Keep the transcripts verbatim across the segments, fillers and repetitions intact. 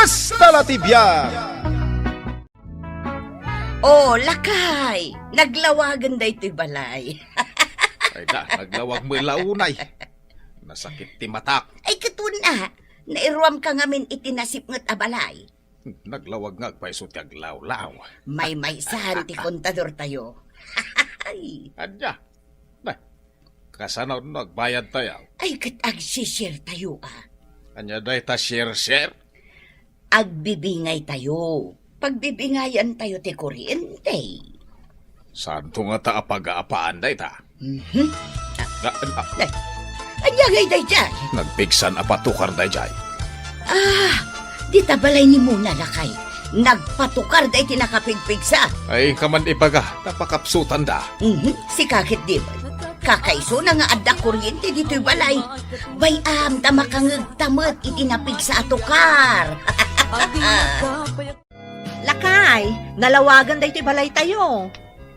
Kasta la ti biag! O, lakay! Naglawagen daytoy balay. Ay da, naglawag met la unay. Nasakit ti matak. Ay, ket wen a, nairuamka ngamin iti nasipnget a balay. Naglawag nga agpayso ti aglawlaw. Maymaysan ti kontadortayo. Ay. Ania? Nay, kasano no agbayadtayo? Ay, ket agsishare tayo, a. Ania dayta share-share? Agbibingay tayo. Pagbibingayan tayo ti kuryente. Santo nga ta apagaapaan dayta? Mhm. Ah, ah. Nay, ania ngay daydiay? Nagpigsan a patukar daydiay. Ah, dita balay ni Mona, lakay. Nagpatukar daydi nakapigpigsa. Ay, inka man ibaga, ta pakapsutanda. Mhm, sika ket di man. Kakaisuna nga adda kuryente ditoy balay. Bay-am ta makangegta met iti napigsa a tukar. Lakay, nalawagan daytoy balaytayo.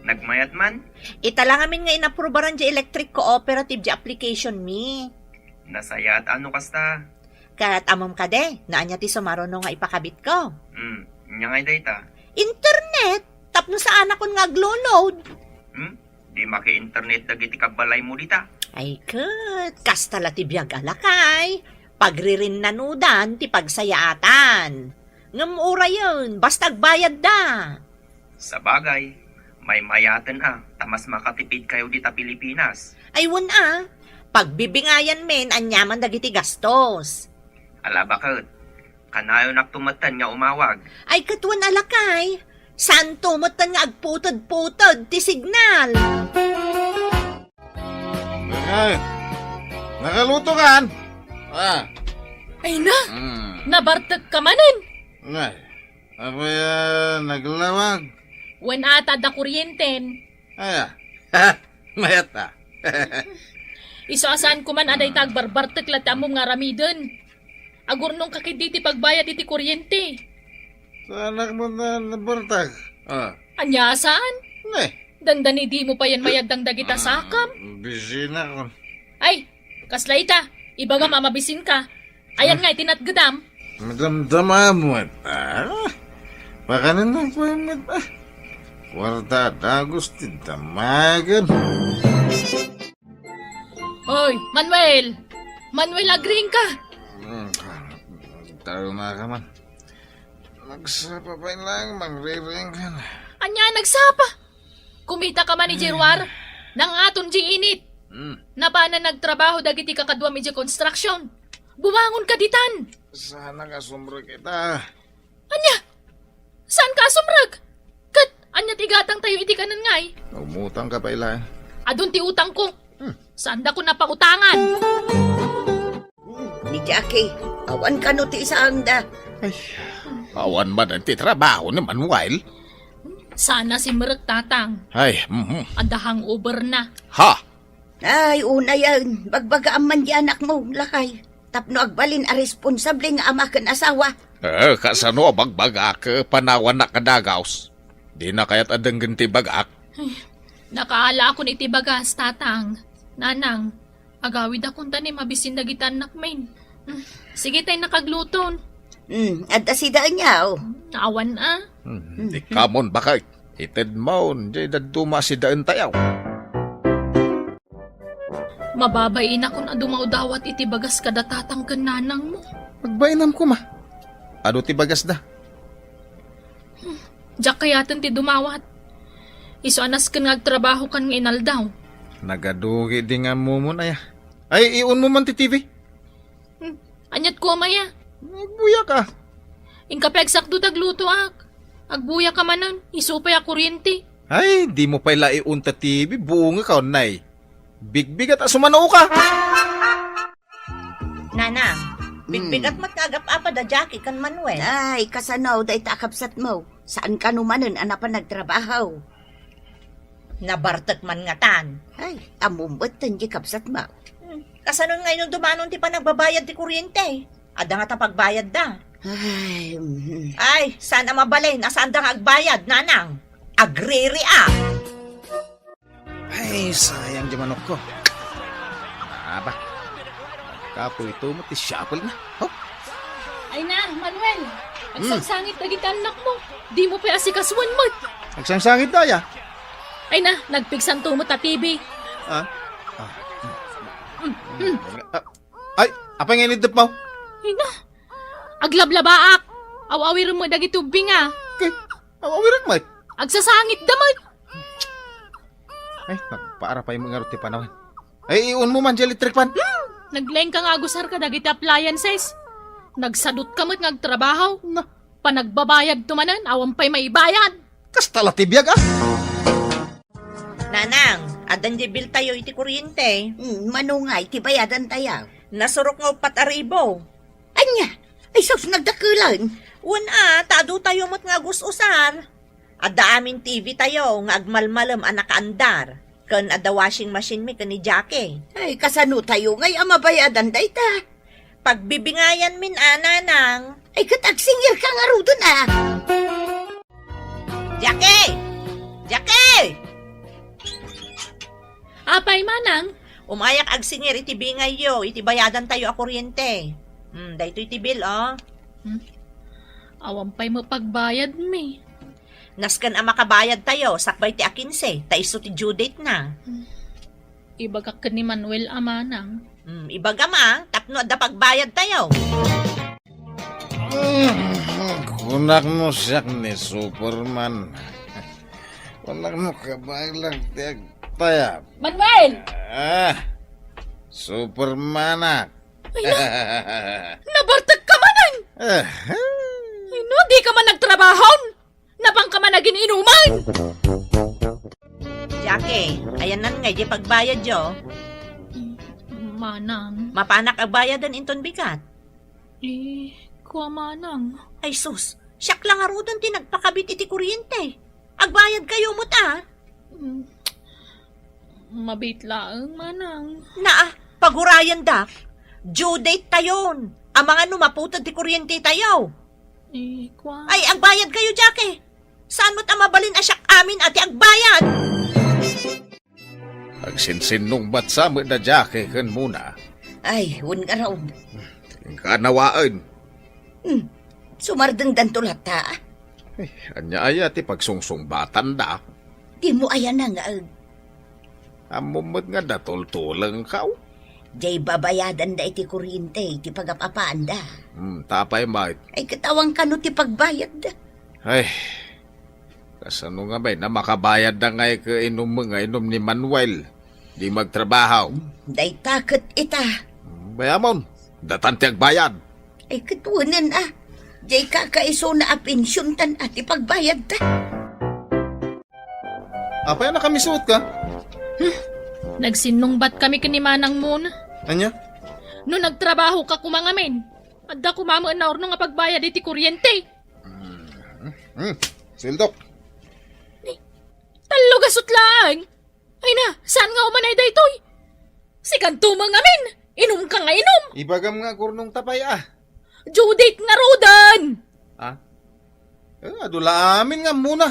Nagmayat man? Ita la ngamin nga inaprubaran di electric cooperative di application mi. Nasayaat a no kasta. Ket ammom kadi, no ania ti sumaruno nga ipakabitko? Hmm, ania ngay dayta? Internet! Tapno saanakon nga aglo-load. Hmm? Di maki-internet dagiti kabbalaymo dita? Ay ket, kasta la ti biag a lakay. Pagririnnanudan ti pagsayaatan. Ngem urayen, basta agbayadda. Sabagay, maymayaten a, ta mas makatipidkayo dita Pilipinas. Ay wen a, pagbibingayan men aniaman dagiti gastos. Ala baket, kanayonak to metten nga umawag. Ay ket wen a lakay, santo metten nga agputed-puted ti signal. Naka-, nakaluto kan? Ah. Ay na, hmm. Nabartek ka manen. Ay, apay a naglawag? Wen a ta adda kuryenten. Ay, ah. Mayat a. Isu a saanko man a dayta agbarbartek la ti ammom nga aramiden. Agurnongka ketdi ti pagbayad iti kuryente. Saanak met a nabartek. Ah. Ania a saan? Ne. Dandanidimo payen mayaddang dagita sakam. Bisinakon. Ay, kasla ita, ibagam a mabisinka. Ayan nga iti natgedam. Madamdama met, ah. Pakanen na met, ah. Kuarta a dagus ti damagen. Hoy, Manuel! Manuel, agriingka! Hmm, tayo na ka man. Nagsapa pay laeng mangriring ka na. Ania, nagsapa? Kumita ka man, Jeruar? Nangaton di init. Hmm. Napanan nagtrabaho dagiti kakaduam iti construction. Bumangon ka ditan. Saanak a sumrek ita. Ania? Saanka a sumrek? Ket ania ti gatangtayo iti kanen ngay? Umutangka pay laeng. Adun ti utangko. Hmm. Saandakon a pautangan. Ni Jackie, awan kano ti isaangda? Ay, awan man ti trabaho ni Manuel. Saan a simrek, tatang. Ay, mhm. Adda hangover na. Ha? Ay, unayen, bagbagaam man di anakmo, lakay. Tapno agbalin a responsable nga ama ken asawa. Eh, kasano a bagbagak, eh, panawannak a dagaus? Dina kayat a denggen ti bagak? Ay, nakaala akon iti bagas, tatang. Nanang, agawidakon ta ni mabisin dagiti annakmin. Mm, sige tay nakagluton. Mm, adda sida aniaw? Awan a. Hmm, di kamon bakay. Itedmon, di dadduma sidaentayaw. Mababainakon a dumawdawat iti bagas kada tatang ken nanangmo. Agbainam koma. Adu ti bagasda. Hmm, diak kayaten ti dumawat. Isu a nasken nga agtrabaho kan nga inaldaw. Nagadugi di nga mumon aya. Ay, iunmo man ti T V. Hmm, aniat koma aya? Agbuya ka. Inka pay agsakdo ta aglutoak. Agbuya ka manen, isu pay a kuryente. Ay, dimo pay la iunta T V, buonga ka, nay. Bigbigat a sumano ka. Nanang, bigbigat met nga agap-apa da Jackie ken Manuel. Ay, kasano dayta a kabsatmo? Saan kano manen a napan nagtrabaho? Nabartek man ngatan. Ay, ammom met ti kabsatmo. Hmm, kasano ngay no dumanon ti panagbabayad ti kuryente? Adda ngata pagbayadda. Ay, mhm. Ay, saan a mabalin a saanda nga agbayad, nanang? Agriri a! Ay, sayang di manokko. Aba, kapoy ito mo ti shuffle na. Oh. Ay na, Manuel! Agsangsangit dagiti annakmo. Dimo pay asikasuen met. Agsangsangit daya. Ay na, nagpigsanto met a T V. Ah? Ah. Ah. Ay, apay nga iniddep mo? Ay na, aglablabaak. Aw-awirem met dagiti ubbing a. Kay, aw-awirek met. Agsasangitda met. Ay, nagpaara pay mo ngarud ti panawen. Ay, iunmo man di electric fan. Hmm, naglaingka nga agusar kadagiti appliances. Nagsadutka met nga agtrabaho. Na. Panagbabayadto manen, awan pay maibayad. Kasta la ti biag, ah. Nanang, addan di bill tayo iti kuryente. Hmm, mano nga iti bayadan tayo? Nasurok nga uppat a ribu. Ania? Ay, sus, nagdakelan. Wen a, ta adu tayo met nga agus-usar. Adda amin T V tayo nga agmalmalem a nakaandar. Ken adda washing machine mi ken ni Jackie. Ay, kasano tayo ngay a mabayadan dayta? Pagbibingayan min a, Nanang. Ay, ket agsingir ka ngaruden a. Jackie! Jackie! Apay, Manang? Umayak agsingir iti bingayyo, iti bayadan tayo a kuryente. Hmm, daytoy ti bill, oh. Hmm. Awan pay met pagbayad mi. Nasken a makabayad tayo, sakbay ti a kinse, ta isu ti due date na. Hmm. Ibagak ken ni Manuel a, Manang. Hmm, ibagam a, tapno adda pagbayad tayo. Mm, kunak no siak ni Superman. Kunak no kabaelan ti agtayab. Manuel! Ah, Supermanak. Ay na, nabartek ka manen! Ah. Ay na, di ka man nagtrabahon! Napan ka man agin-inuman! Jackie, ayanna ngay di pagbayad yo. Manang. Mapanak agbayadan inton bigat. Eh, kua, Manang. Ay sus, siak la ngaruden ti nagpakabit iti kuryente. Agbayad kayo met a. Mm, mabit laeng, Manang. Naa, pagurayendak. Due date tayon. Amangan no maputed ti kuryente tayo. Eh, kua. Ay, agbayad kayo, Jackie. Saan met a mabalin a siak amin a ti agbayad? Agsinsinnungbat sa met da Jackie ken Mona. Ay, wen ngarud. Inka nawaen. Hmm. Sumardengdanto latta. Eh, ania aya ti pagsungsungbatanda? Dimo aya nangngeg. Ammom met nga datultulengkaw. Diay babayadanda iti kuryente iti pagap-apaanda. Hmm, ta apay met? Ay, ket awan kano ti pagbayadda. Ay, kasano ngamin a makabayadda ngay ket inum nga inum ni Manuel? Di magtrabaho. Dayta ket ita. Bayamon, datan ti agbayad. Ay, ket wenen a. Diay kakaisuna a pensiontan a ti pagbayadta. Apay a nakamisuot ka? Hmm. Nagsinnungbat kami ken ni Manang Mona. Ania? No nagtrabaho ka koma ngamin, adda koma met naurnong a pagbayad iti kuryente. Hmm. Hmm. Sueldok. Tallo gasut laeng. Ay na, saan nga umanay daytoy? Sikanto met ngamin, inumka nga inum. Ibagam nga agurnongta pay a. Due date ngaruden. Ah? Eh, adu la amin nga ammona.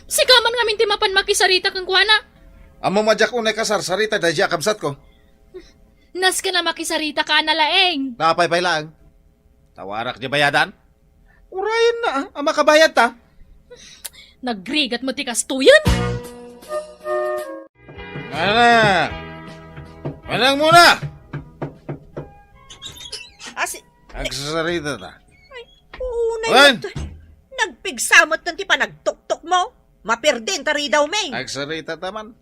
Sika man ngamin ti mapan makisarita kenkuana. Ammom a diak unay kasarsarita daydi a kabsatko. Nasken a makisarita ka a nalaeng. Napay pay laeng. Tawarak di bayadan? Urayenna a, a makabayadta. Nagrigat met ti kastoyen. Manang! Manang Mona! Asi- Agsasaritata. Ay, unay met. Nagpigsa met ti panagtuktok mo. Mapirdi ta ridaw, May. Agsaritata man.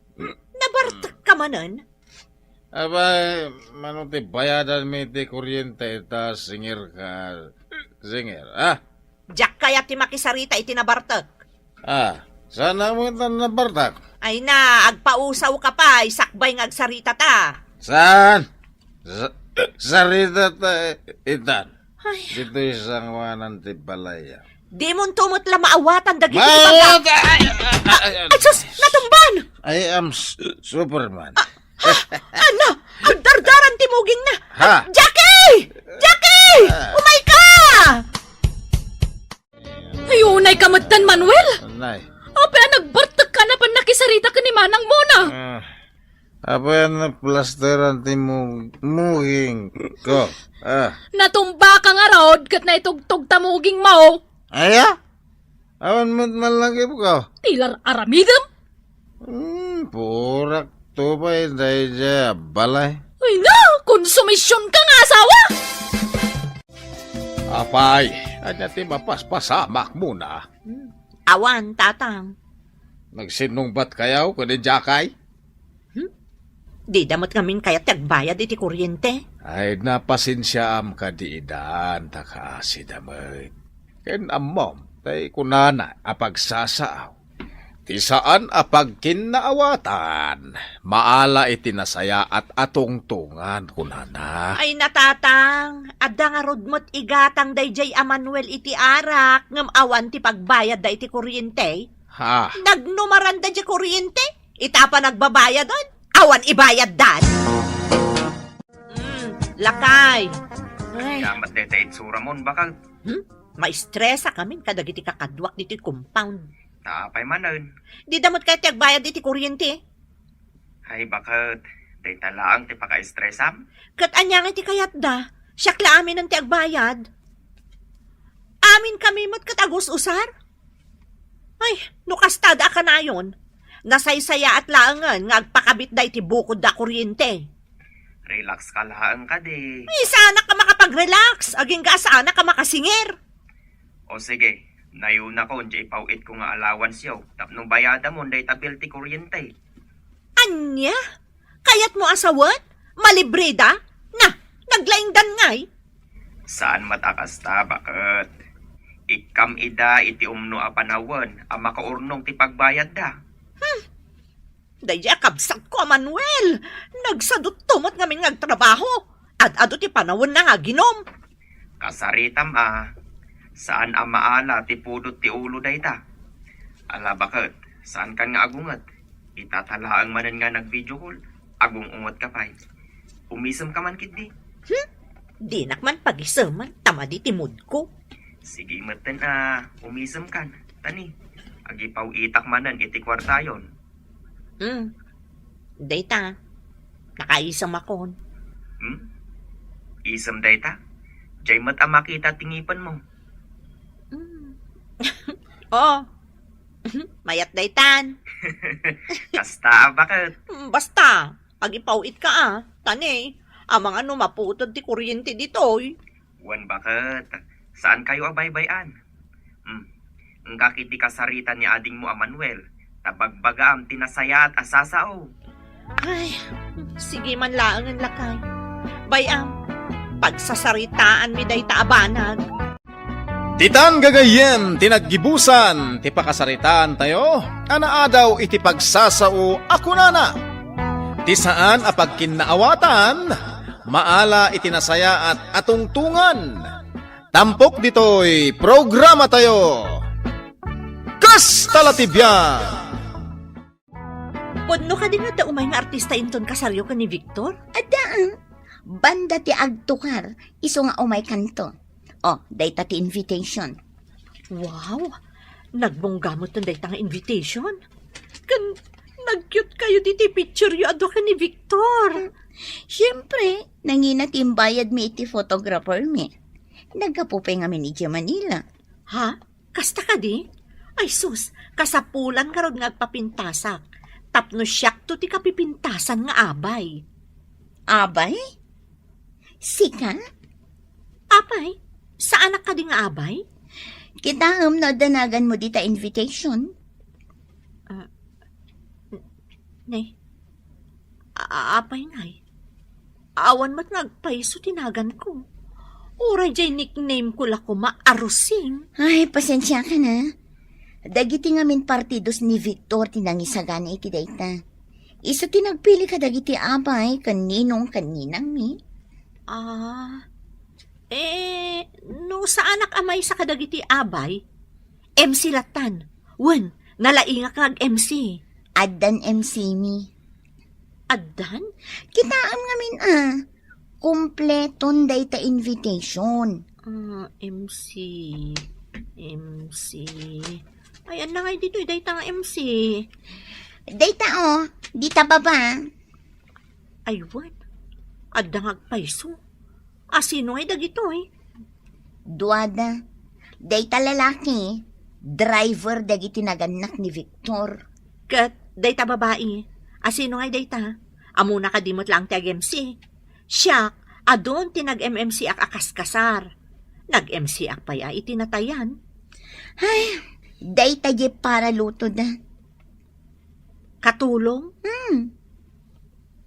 Nabartek ka manen? Abay, mano ti bayadanmi ti kuryente ta singir ka, singir, ah? Diak kayat ti makisarita iti nabartek. Ah, saan mo ita nabartek? Ay na, agpausaw ka pay, sakbay nga agsaritata. Saan? Sa-, saritata itan. Ay. Ditoy sangoanan ti balay. Dimonto met la maawatan dagiti ibaga. Maawatan! Ay, ay, ay, ay. Ah, ay, sus, natumban! I am s-, Superman. Ah, ah, ala, agdardaran ti mugingna. Ha? Jackie! Jackie! Ah. Umayka! Ay, unayka metten, Manuel! Nay. Apay a nagbartek ka a napan nakisarita ken ni Manang Mona? Ah. Apay a naplasteran ti mu-, muging ko? Ah. Natumba ka ngarud ket naitugtog ta muging mo. Aya? Awan met man langip ko. Ti lar-aramidem? Hmm, purak to pay daydiay a balay. Ay na, konsumision ka nga asawa! Apay, ania ti mapaspasamak muna? Hmm. Awan, Tatang. Nagsinnungbat kayo ken ni Jakay? Hmm? Dida met ngamin kayat ti agbayad iti kuryente? Ay, napasensiaam kadi idan, ta kaasida met. Ken ammom, tay kunana a pagsasao. Ti saan a pagkinnaawatan, maala iti nasayaat a tungtungan, kunana. Ay, na, Tatang, adda ngarud met igatang daydiay a Manuel iti arak, ngem awan ti pagbayadda iti kuryente. Ha? Nagnumaranda diay kuryente, ita a panagbabayadon, awan ibayaddan. Mm, lakay. Ay. Ania met dayta itsuramon, bakal? Hmm? Maistresakamin kadagiti kakaduak ditoy compound. Ta apay manen? Dida met kayat ti agbayad iti kuryente. Ay, baket, dayta laeng ti pakaistresam? Ket ania ngay ti kayatda? Siak la aminen ti agbayad. Amin kami met ket agus-usar. Ay, no kasta da a kanayon, nasaysayaat laengen nga agpakabitda iti bukodda a kuryente. Relax ka laeng kadi. Ay, saanak a makapag-relax, agingga a saanak a makasingir. O sige, nayunakon diay ipaw-itko nga allowance-yo tapno bayadamon dayta bill ti kuryente. Ania? Kayatmo a sawen? Malibreda? Na, naglaingdan ngay? Saan met a kasta, baket. Ikkam ida iti umno a panawen a makaurnong ti pagbayadda. Hmm. Daydiay a kabsatko a Manuel, nagsadutto met ngamin nga agtrabaho. Ad-adu ti panawenna nga aginom. Kasaritam a, saan a maala ti pudot ti ulo dayta. Ala, baket, saankan nga agunget. Ita ta laeng manen nga nag-video call, agung-ungetka pay. Umisemka man ketdi. Hmm? Dinak man pagiseman, ta madi ti moodko. Sige metten a umisemkan, tani, agipaw-itak manen iti kuartayon. Hmm. Dayta, nakaisemakon. Hmm? Isem dayta? Diay met a makita ti ngipenmo. Hmm. Oh. Mayat daytan. Kasta a, baket. Hmm, basta, agipaw-itka a. Tani, amangan no maputed ti kuryente ditoy. Wen, baket, saankayo a baybay-an. Hmm. Inka ketdi kasaritan ni adingmo a Manuel, ta bagbagaam ti nasayaat a sasao. Ay, sige man laengen, lakay. Bay-am, pagsasaritaanmi dayta a banag. Ditan gagayyem ti naggibusan ti pakasaritaantayo a naadaw iti pagsasao a kunana, ti saan a pagkinnaawatan, maala iti nasayaat a tungtungan. Tampok ditoy programatayo. Kasta la ti biag! Pudno kadi nga adda umay nga artista inton kasaryo ken ni Victor? Adda, ah. Banda ti agtukar, isu nga umaykanto. Oh, dayta ti invitation. Wow! Nagbongga metten dayta nga invitation. Ken nag-cute kayo ditoy picture-yo a dua ken ni Victor. Siempre, nangina ti imbayadmi iti photographer-mi. Naggapu pay ngamin idiay Manila. Ha? Kasta kadi? Ay sus, kasapulan ngarud nga agpapintasak. Tapno siakto ti kapipintasan nga abay. Abay? Sika? Apay, saanak kadi nga abay? Kitaem no adda naganmo dita invitation. Ah, n-, ne. A-, apay ngay? Awan met nga agpayso ti naganko. Uray diay nickname ko la koma a Rosing. Ay, pasensiakan a. Dagiti ngamin partidos ni Victor ti nangisagana iti dayta. Isu ti nagpili kadagiti abay ken ninong ken ninangmi. Ah, eh, no saanak a maysa kadagiti abay, M C lattan. Wen, nalaingak nga ag-M C. Addan M C-mi. Addan? Kitaem ngamin a. Kompleton dayta invitation. Ah, M C. M C. Ay, ania ngay ditoy dayta nga M C? Dayta, oh, dita baba. Ay, wen. Adda nga agpayso. Asino ngay dagitoy? Duada. Dayta lalaki, driver dagiti nagannak ni Victor. Ket dayta babai, asino ngay dayta? Ammona kadi met laeng ti ag-M C? Siak, adun ti nag-M M C ak a kaskasar. Nag-M C ak pay a iti natayan. Ay, dayta diay paralutoda. Katulong? Hmm.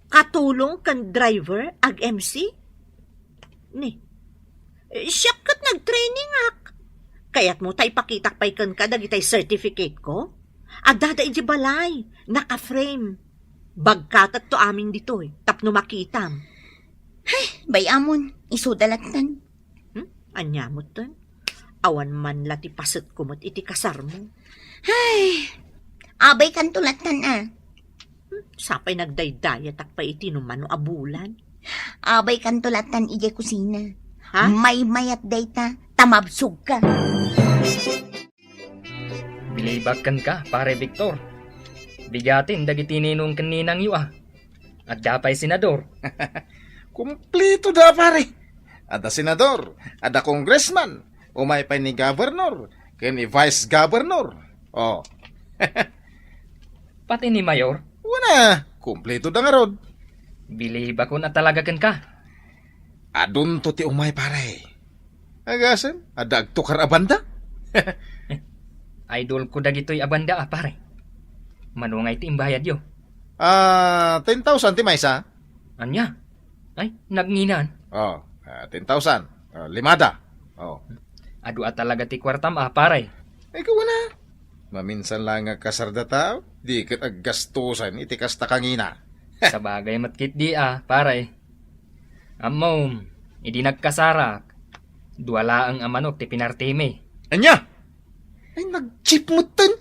Katulong ken driver, ag-M C? Ni, eh, siak ket nagtraining ak. Kayatmo ta ipakitak pay kenka dagitay certificate ko? Addada idiay balay, naka-frame. Bagkatetto amin ditoy, tapno makitam. Ay, bay-amon, isuda lattan. Hmm? Ania metten? Awan man la ti pasetko met iti kasarmo. Ay, abaykanto lattan a. Hmm? Sapay nagdaydayatak pay iti numano a bulan. Abaykanto lattan idiay kusina. Ha? Maymayat dayta, ta mabsogka. Bilibak kenka, Pare Victor. Bigaten dagiti ninong ken ninangyo a. Adda pay senador. Kumpletoda, pare. Adda senador, adda congressman, umay pay ni governor, ken ni vice governor. Oh. Pati ni mayor? Wen a, kumpletoda ngarud. Bilibakon a talaga kenka. Adunto ti umay, pare. Agasem, adda agtukar a banda? Idolko dagitoy a banda a, pare. Mano ngay ti imbayadyo? Ah, ten thousand ti maysa. Ania? Ay, nagnginan. Oh, ah, ten thousand. Ah, limada. Oh. Adu a talaga ti kuartam a, pare. Ay, kawana. Maminsan la nga kasar dataw, di ket aggastusan iti kasta kangina. Sabagay met ketdi a, pare. Ammom, idi nagkasarak, dua laeng a manok ti pinartimi. Ania? Ay, nag-jeep metten?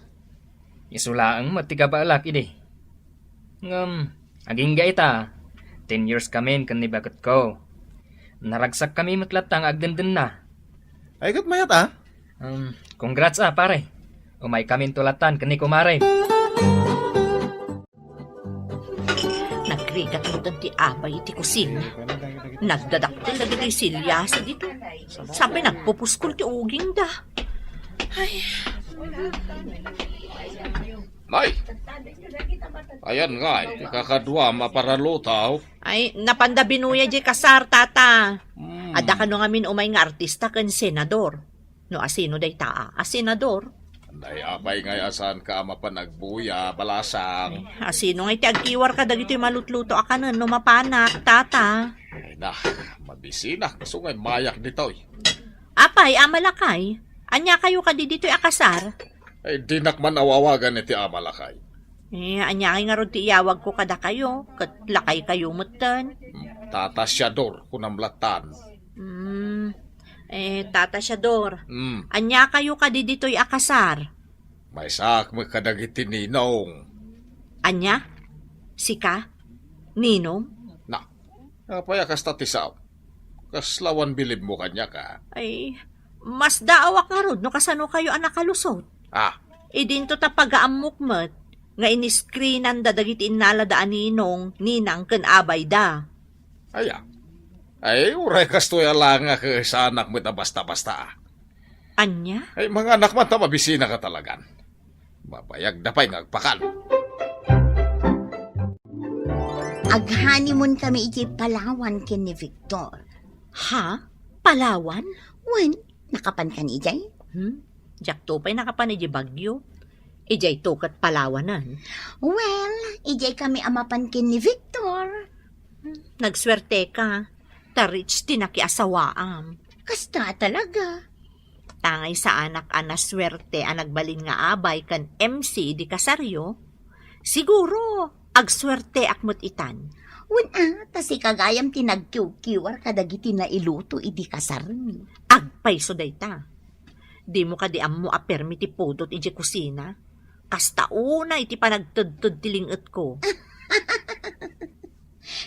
Isu laeng met ti kabaelak idi. Ngem, agingga ita, ten years kamin ken ni baketko. Naragsakkami met latta nga agdendenna. Ay, ket mayat a? Um, congrats a, pare. Umaykaminto lattan ken ni kumare. Nagrigat metten ti abay iti kusina. Nagdadakkel dagiti siliasi dito. Sapay nagpupuskol ti ugingda. Ay. Nay! Ayan nga, iti kakaduam a paraluto. Ay, napanda binuya diay kasar, tata. Hmm. Adda kano ngamin umay nga artista ken senador. No asino dayta a, a senador? Nay, apay ngay a saanka a mapan agbuya, balasang? Ay, asino ngay ti agkiwar kadagitoy malutluto a kanen no mapanak, tata? Ay na, mabisinak, isu ngay mayak ditoy. Apay, Ama Lakay, ania kayo kadi ditoy a kasar? Ay, dinak man awawagan iti Ama Lakay. Eh, ania ngay ngarud ti iyawagko kadakayo, ket lakay kayo metten? Hmm, Tata Siador, kunam lattan. Hmm, eh, Tata Siador, Hmm. ania kayo kadi ditoy a kasar? Maysaak met kadagiti ninong. Ania? Sika? Ninong? Na, apay a kasta ti sao? Kasla awan bilibmo kaniak a? Ay, masdaawak ngarud no kasano kayo a nakalusot. Ah. Idinto ta pagaammok met nga iniskrinanda dagiti innalada a ninong, ninang ken abayda. Aya. Ay, uray kastoy a la nga ket saanak met a basta-basta a. Ania? Ay, manganak man ta mabisinak a talagan. Mabayagda pay nga agpakan. Ag-honeymoon kami idiay Palawan ken ni Victor. Ha? Palawan? Wen, nakapan kani idiay? Hmm? Diakto pay nakapan idiay Baguio. Idiayto ket Palawanen. Well, idiay kami a mapan ken ni Victor. Hmm, nagsuerte ka. Ta rich ti nakiasawaam. Kasta talaga. Tangay saanak a nasuerte a nagbalin nga abay ken M C idi kasaryo, siguro agsuerteak met itan. Wen a, ta sika gayam ti nagkiwkiwar kadagiti nailuto idi kasarmi. Agpayso dayta. Dimo kadi ammo a permi ti pudot idiay kusina? Kasta unay ti panagtedted ti ling-etko.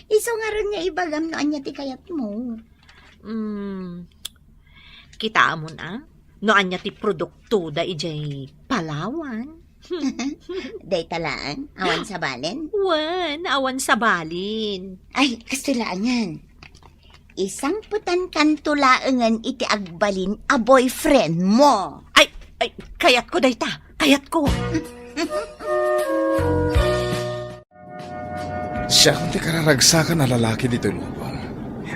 Isu ngarud nga ibagam no ania ti kayatmo. Hmm. Kitaamon a? No ania ti produktoda idiay Palawan? Dayta laeng, awan sabalen? Wen, awan sabalen. Ay, kastoy laengen. Isangpetankanto laengen iti agbalin a boyfriend mo. Ay, ay, kayatko dayta. Kayatko. Siak ti kararagsakan a lalaki ditoy lubong.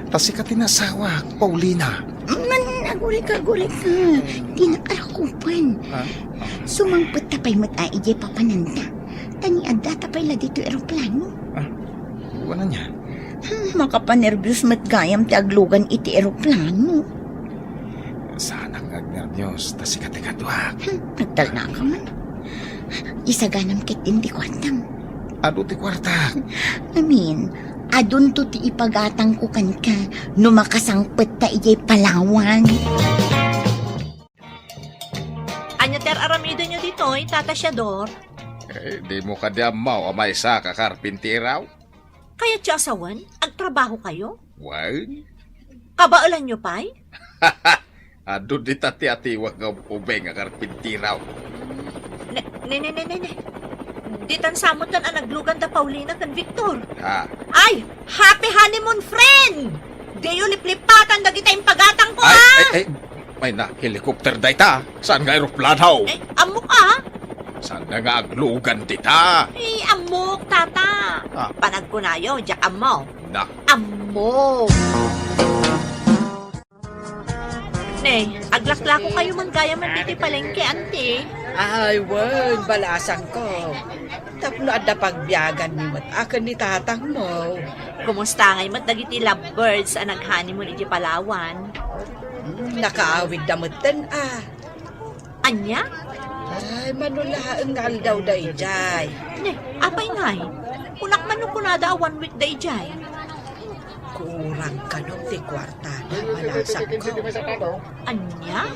Ta sika ti nasawak, Paulina. Man, agurayka, agurayka. Dinak arakupen. Ha? Sumangpetta pay met a idiay papananta. Ta ni addata pay la ditoy eroplano. Ah, wen ania? Hmm, makapanerbios met gayam ti aglugan iti eroplano. Saanak nga agnerbios, ta sika ti kaduak. Hmm, agtalnaka man. Isaganam ketdin ti kuartam. Adu ti kuartak. Amin, adunto ti ipagatangko kenka no makasangpetta idiay Palawan. Ania ti ar-aramidenyo ditoy, Tata Siador? Eh, dimo kadi ammo a maysa ka karpintero? Kayatyo a sawen, agtrabahokayo? Wen? Kabaelanyo pay? Adu dita ti atiwak nga ub-ubing a karpintero. Ne, ne, ne, ne, ne, ne. Ditan sa met a naglugan da Paulina ken Victor. Ha? Ay, happy honeymoon, friend! Diyo liplipatan dagita impagatangko, Ay, ah! ay, ay, ay na, helicopter dayta. Saan nga eroplano? Eh, ammok, ah. Saan nga aglugan dita? Eh, ammok, tata. Ah. Panagkunayo, diak ammo. Na. Ammok. Ne, aglaklako kayo man gayam ditoy palengke, anti. Ay, wen, balasangko. Tapno adda pagbiaganmi met a ken ni tatangmo. Kumusta ngay met dagiti lovebirds a nag-honeymoon iti Palawan? Hmm, nakaawidda metten, ah. Ania? Ay, mano laeng nga aldaw daydiay. Ne, apay ngay? Kunak man no kunada a one week daydiay. Kurang kano ti kuartada, balasangko. Ania?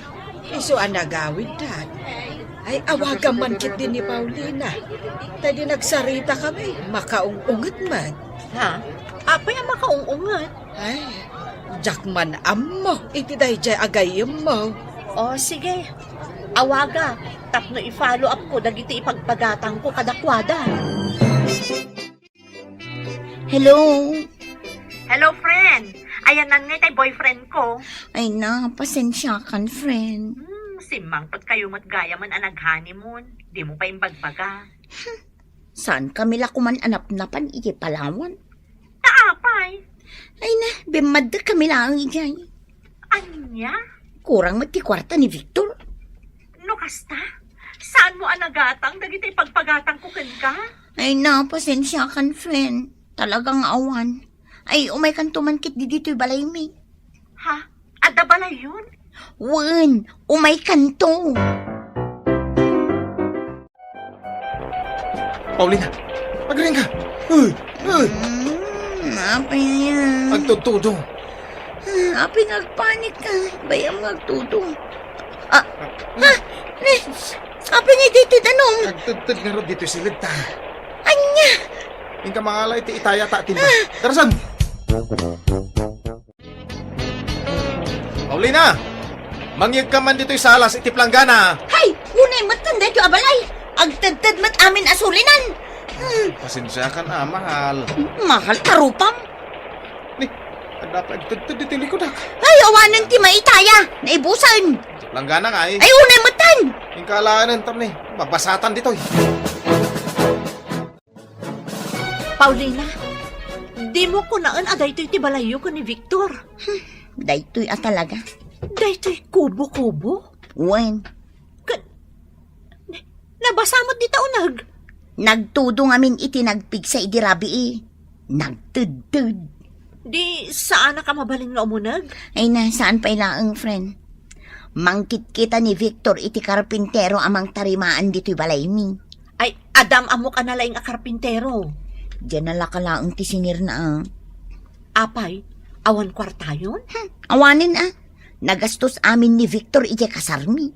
Isu a nagawiddan. Ay, awagam man ketdi ni Paulina. Ta idi nagsaritakami, makaung-unget man. Ha? Apay a makaung-unget? Ay, diak man ammo iti daydiay a gayyemmo. O, sige. Awaga, tapno i-follow up ko dagiti ipagpagatangko kadakuada. Hello? Hello, friend. Ayanna ngay tay boyfriend ko. Ay na, pasensiakan, friend. Hmm, simmangpet kayo met gayamen a nag-honeymoon. Di mo pa imbagbaga. Saan kami la kuman a napnapan iti Palawan? Ta apay? Ay na, bimmaddek kami laeng idiay. Ania? Kurang met ti kuarta ni Victor. No kasta, saan mo a nagatang dagiti pagpagatangko kenka? Ay na, pasensiakan, friend. Talaga nga awan. Ay, umaykanto man ketdi ditoy balaymi. Ha? Adda balayon? Wen, umaykanto. Paulina, agriingka! Uy! Uy! Mm, apay aya? Agtudtudong. Ah, apay nga agpanik ka? Bay-am nga agtudong. Ah, ha? Ne, apay nga ditoy danum? Agtedted ngarud ditoy siled ta. Ania? Inka mangala iti itaya ta tinda. Ah. Darasan! Paulina! Mangyegka man ditoy salas iti planggana! Hay! Unay metten daytoy a balay! Agtedted met amin a sulinan! Hmm. Pasensiakan a, mahal. Mahal ta rupam? Ni, adda pay agtedted ditoy likudak. Ay, awanen ti maitaya! Naibusen! Iti planggana ngay. Ay, unay metten! Inka alaenen, tapno mabasatan ditoy. Paulina, dimo kunaen a daytoy ti balayyo ken ni Victor. Hmm, daytoy a talaga. Daytoy kubo-kubo? Wen. Ken, nabasa met dita uneg. Nagtudong amin iti nagpigsa idi rabii. Nagtedted. Di saanak a mabalin nga umuneg? Ay na, saan pay laeng, friend. Mangkitkita ni Victor iti karpintero a mangtarimaan ditoy balaymi. Ay, adda ammok a nalaing a karpintero. Diay nalaka laeng ti singirna, a. Apay, awan kuartayon? Hmm, awanen, a. Nagastos amin ni Victor idiay kasarmi.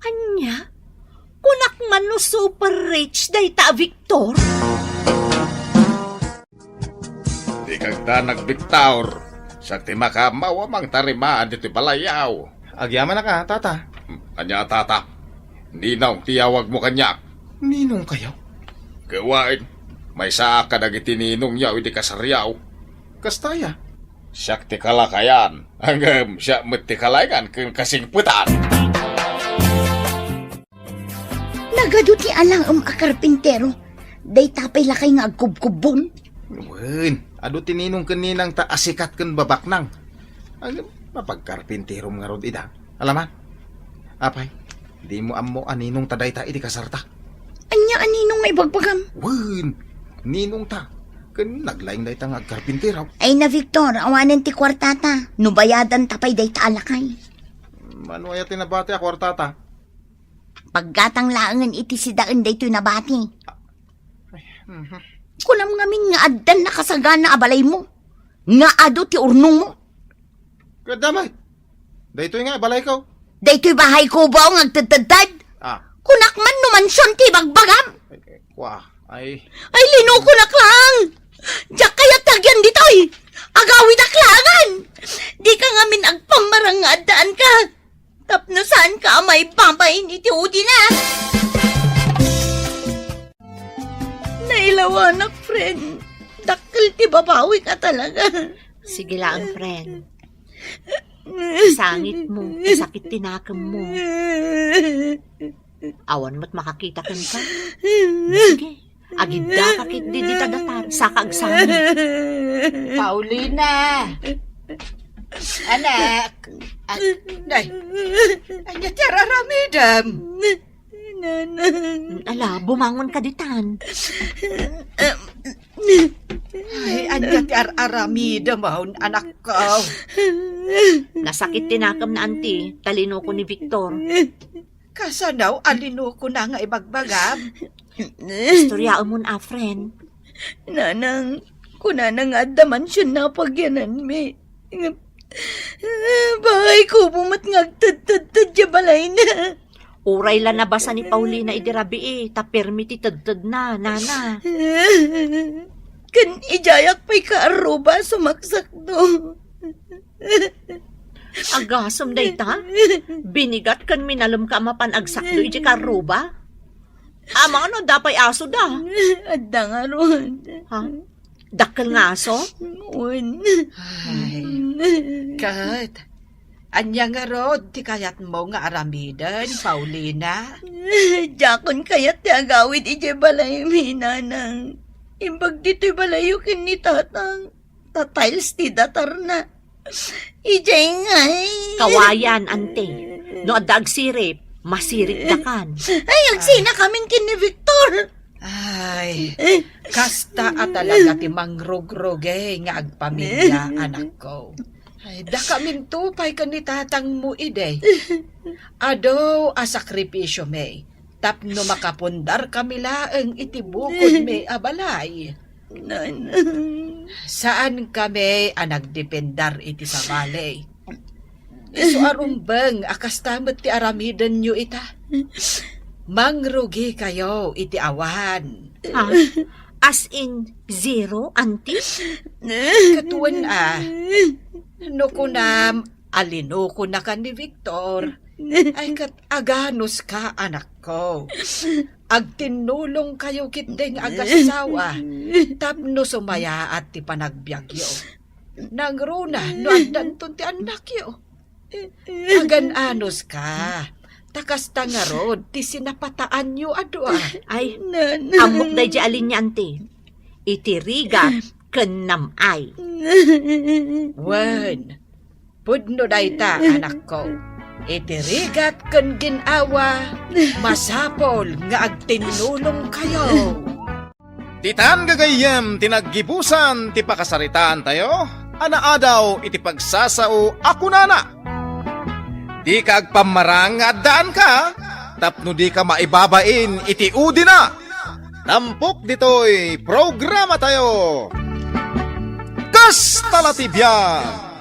Ania? Kunak man no super rich dayta a Victor? Dika agdanag, Victor. Siak ti makaammo a mangtarimaan ditoy balayyo. Agyamanak, tata. Ania, tata? Ninong ti yawagmo kaniak. Ninongkayo? Ket wen, maysaak kadagiti ninongyo idi kasaryo. Kasta aya? Siak ti kalakayan, ngem siak met ti kalaengan ken kasingpetan. Nagadu ti alaem a karpintero. Dayta pay lakay nga agkubkubbon. Wen, adu ti ninong ken ninangta a sikat ken babaknang. Ngem mapagkarpinterom ngarud ida. Alaman? Apay, dimo ammo a ninongta dayta idi kasarta? Ania a ninong nga ibagbagam? Wen, ninongta. Ken naglaing dayta nga agkarpintero. Ay na, Victor, awanen ti kuartata. No bayadanta pay dayta a lakay. Mano aya ti nabati a kuartata? Paggatang laengen iti sidaen daytoy nabati. Ay, mhm. Kunam ngamin nga addan nakasagana a balaymo, nga adu ti urnongmo. Ket adda met. Daytoy nga balayko. Daytoy bahay kubo nga agtedtedted. Ah. Kunak man no mansion ti ibagbagam. Ay, ay, kwa, ay. Ay, linukonak lang. Diak kayat ti agyan ditoy. Agawidak laengen. Dika ngamin agpammarang nga addaanka. Tapno saanka a maibabain iti udina. Nailawanak, friend. Dakkel ti babawik a talaga. Sige laeng, friend. Sangitmo, sakit ti nakemmo. Awan met makakita kenka. Sige, agiddaka ketdi dita datar, saka agsangit. Paulina! Anak! Ay, day! Ania ti ar-aramidem? Nanang. Ala, bumangon ka ditan. Ay, ania ti ar-aramidem, anakko? Nasakit ti nakem na, anti, ta linuko ni Victor. Kasano a linukona nga ibagbagam? Istoryaemon a, friend. Nanang, kunana nga adda mansion a pagyananmi. Bahay kubo met nga agtedtedted diay balayna. Uray la nabasa ni Paulina idi rabii, ta permi ti tedtedna, nana. Ken idiayak pay kaarruba a sumaksakdo. Agasem dayta? Binigat ken minalemka a mapan agsakdo idiay kaarruba? Amangan no adda pay asoda? Adda ngarud. Ha? Dakkel nga aso? Wen. Ay, ket, ania ngarud ti kayatmo nga aramiden, Paulina? Diakon kayat ti agawid idiay balaymi, nanang. Imbag ditoy balayyo ken ni tatang. Ta tiles ti datarna. Idiay ngay. Kawayan, ante. No adda agsirip, masiripdakan. Ay, agsinakamin ken ni Victor. Ay, kasta a talaga ti mangrugrugi nga agpamilia, anakko. Ay, dakaminto pay ken ni tatangmo idi. Adu a sakripisiomi tapno makapundarkami laeng iti bukodmi a balay. Nanang. Saankami a nagdependar iti sabali. Isu a rumbeng a kasta met ti aramidenyo ita. Mangrugikayo iti awan. Ha? As in zero, auntie? Ket wen a, no kunam a linukonaka ni Victor, ay ket aganuska, anakko. Agtinnulongkayo ketdi nga agassawa tapno sumayaat ti panagbiagyo. Nangruna no addanton ti annakyo. Agan-anuska, ta kasta ngarud ti sinapataanyo a dua. Ay, ammok daydiay a linia, auntie. Iti rigat ken nam-ay. Wen, pudno dayta, anakko. Iti rigat ken gin-awa, masapul nga agtinnulongkayo. Ditan gagayyem ti naggibusan ti pakasaritaantayo a naadaw iti pagsasao a kunana, "Dika agpammarang nga addaanka, tapno dika maibabain iti udina." Tampok ditoy programatayo, Kasta la ti Biag.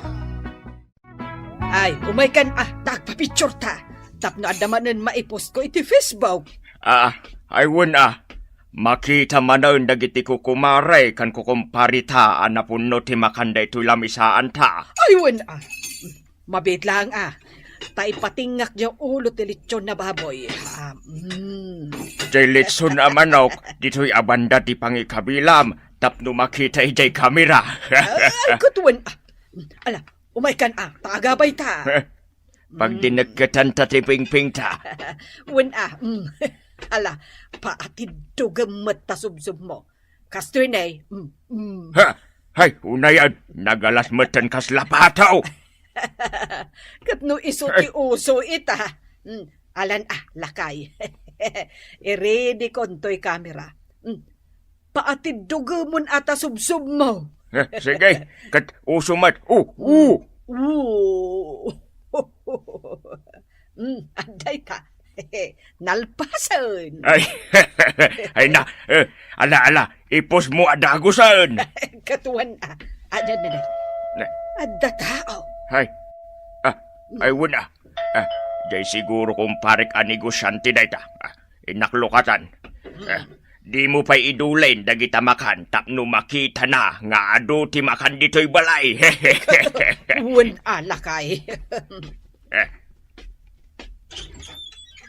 Ay, umaykan a, ta agpapictureta. Tapno adda manen maipost ko iti Facebook. Ah, ay wen a. Makita manen dagiti kukumare ken kukumpareta a napunno ti makan daytoy lamisaanta. Ay wen a. Mabiit laeng a. ta ipatingngak diay ulo ti litson a baboy. Ah, mm. Diay litson a manok, ditoy a banda ti pangikabilam, tapno makita idiay kamera. Ay, ket wen, ah. Ala, umaykan, ah, ta agabay ta. Pagdinekketanta ti pingpingta. Wen, ah, mm. Ala, paatiddogem met ta subsubmo. Kastoy ne, mm, mm. Ha! Hay, unayen, nagalas metten kasla pataw. Ket no isu ti uso ita. Mm, alan, ah, lakay. Iredikon toy kamera. Mm. Paatiddogemon a ta subsubmo. Eh, sige, ket uso met. Oh, oh. Oh. Mm, adda ita. Nalpasen. Ay, ay na. Eh, ala, ala, ipusmo a dagusen. Ket wen, ah. Adda, adda, adda. Ne. Adda tao. Hay. Ah, ay, wen, ah. Ah, diay siguro, kumparek, a negosiante dayta. Ah, innak lukatan. Ah, dimo pay idulen dagita makan tapno makitana nga adu ti makan ditoy balay. Wen, a, lakay. Eh.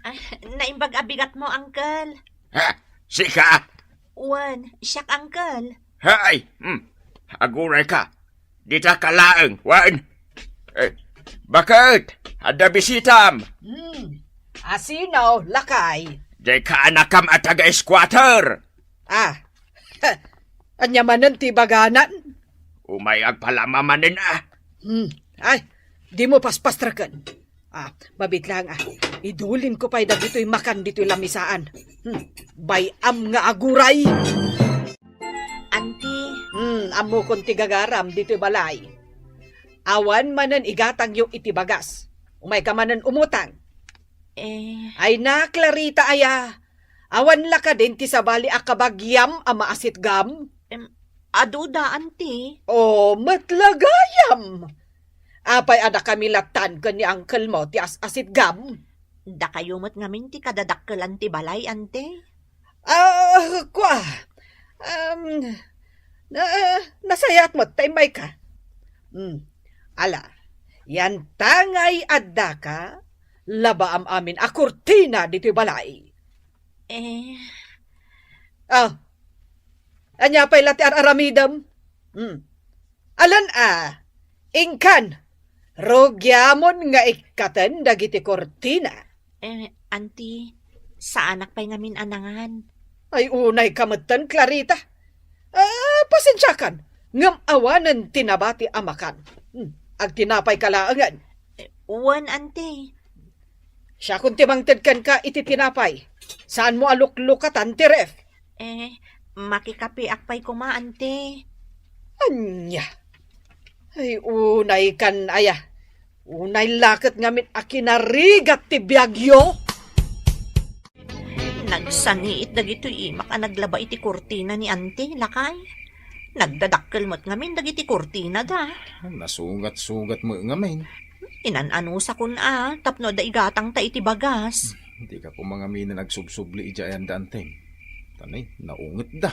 Ah, naimbag a bigatmo, Uncle. Ha? Sika? Wen, siak, Uncle. Hay! Hmm. Agurayka. Dita ka laeng, wen. Eh, baket? Adda bisitam. Hmm. Asino, lakay? Diay kaanakam a taga-squatter. Ah. Ania manen ti ibaganan? Umay agpalama manen, ah. Hmm. Ay, dimo paspastreken. Ah, mabiit laeng, ah. Idulinko pay dagitoy makan ditoy lamisaan. Hmm. Bay-am nga aguray. Anti. Hmm, ammokon ti gagaram ditoy balay. Awan manen igatangyo iti bagas. Umayka manen umutang. Eh. Ay na, Clarita aya. Awan la kadin ti sabali a kabagiam a maasitgam? Em, aduda, Anti. Oh, met la gayam. Apay a dakami lattan ken ni uncle mo ti as-asitgam? Dakayo met ngamin ti kadadakkelan ti balay, Anti. Ah, kua. Um, na, nasayaat met ta immayka. Hmm. Ala, yantangay addaka, labaam amin a kurtina ditoy balay. Eh. Ah. Ania pay la ti ar-aramidem? Hmm. Alan a, inkan, rugiamon nga ikkaten dagiti kurtina. Eh, Anti, saanak pay ngamin a nangan. Ay, unayka metten, Clarita. Ah, pasensiakan, ngem awanen ti nabati a makan. Hmm, agtinapayka laengen. Eh, wen, Anti. Siakon ti mangted kenka iti tinapay. Saanmo a luklukatan ti ref. Eh, makikapeak pay koma, Anti. Ania? Ay, unaykan aya. Unay la ket ngamin a kinarigat ti biagyo. Nagsaniit dagitoy imak a naglaba iti kurtina ni Anti, lakay. Nagdadakkel met ngamin dagiti kurtinada. Nasugat-sugat met ngamin. Inan-anusakon a, tapno adda igatangta iti bagas. Dika koma ngamin a nagsubsubli idiay ayan da, Anti. Tani, naungetda.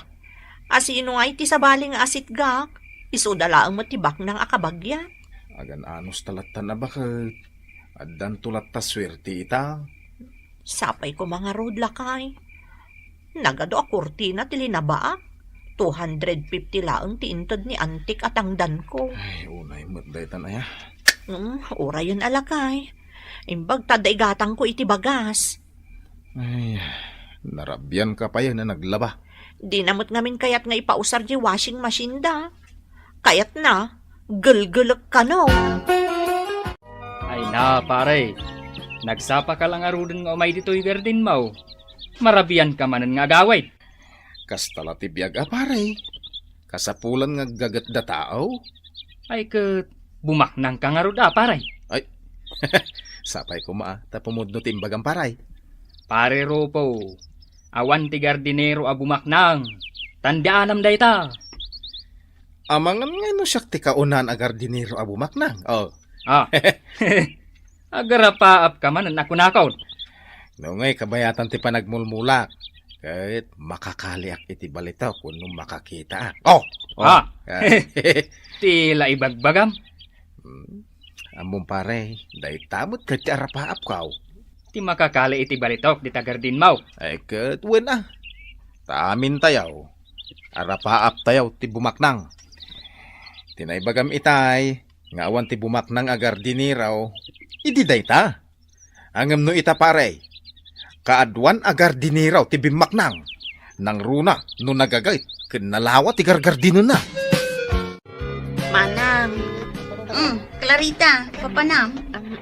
Asino ngay ti sabali nga asitgak? Isuda laeng met ti baknang a kabagian. Agan-anos ta lattan a baket. Addanto latta suerte ita. Sapay koma ngarud, lakay. Nagadu a kurtina ti linabaak. Two hundred fifty laeng ti inted ni Antik a tangdanko. Ay, unay met daytan aya. Mm, urayen a, lakay. Imbag ta adda igatangko iti bagas. Ay, narabianka pay a naglaba. Dina met ngamin kayat nga ipausar diay washing machine da. Kayatna, gelgelek kano. Ay na, pare. Nagsapaka la ngaruden nga umay ditoy gardinmo. Marabianka manen nga agawid. Kasta la ti biag a, pare. Kasapulan nga aggagetda tao. Ay, ket bumaknangka ngarud a, pare. Ay, sapay koma a, ta pumudno ti imbagam, pare. Pare Rupo, awan ti gardinero a bumaknang. Tan di anam dayta. Amangan ngay no siak ti kaunaan a gardinero a bumaknang. Oh. Ah. Agarapaapka manen a kunakon. No ngay kabayatan ti panagmulmulak, ket makakaliak iti balitok wenno makakitaak. Oh! Oh. Ah. Ah. Ti la ibagbagam? Hmm. Ammom, pare, dayta met ket ti arapaapko. Ti makakali iti balitok dita gardinmo. Ay, ket wen a. Ta amintayo, arapaaptayo ti bumaknang. Ti naibagam itay, nga awan ti bumaknang a gardinero, idi dayta. Ngem no ita, pare, kaaduan a gardinero ti bimmaknang, nangruna no nagagayt ken nalawa ti gargardinona. Manang. Mm, Clarita, papanam?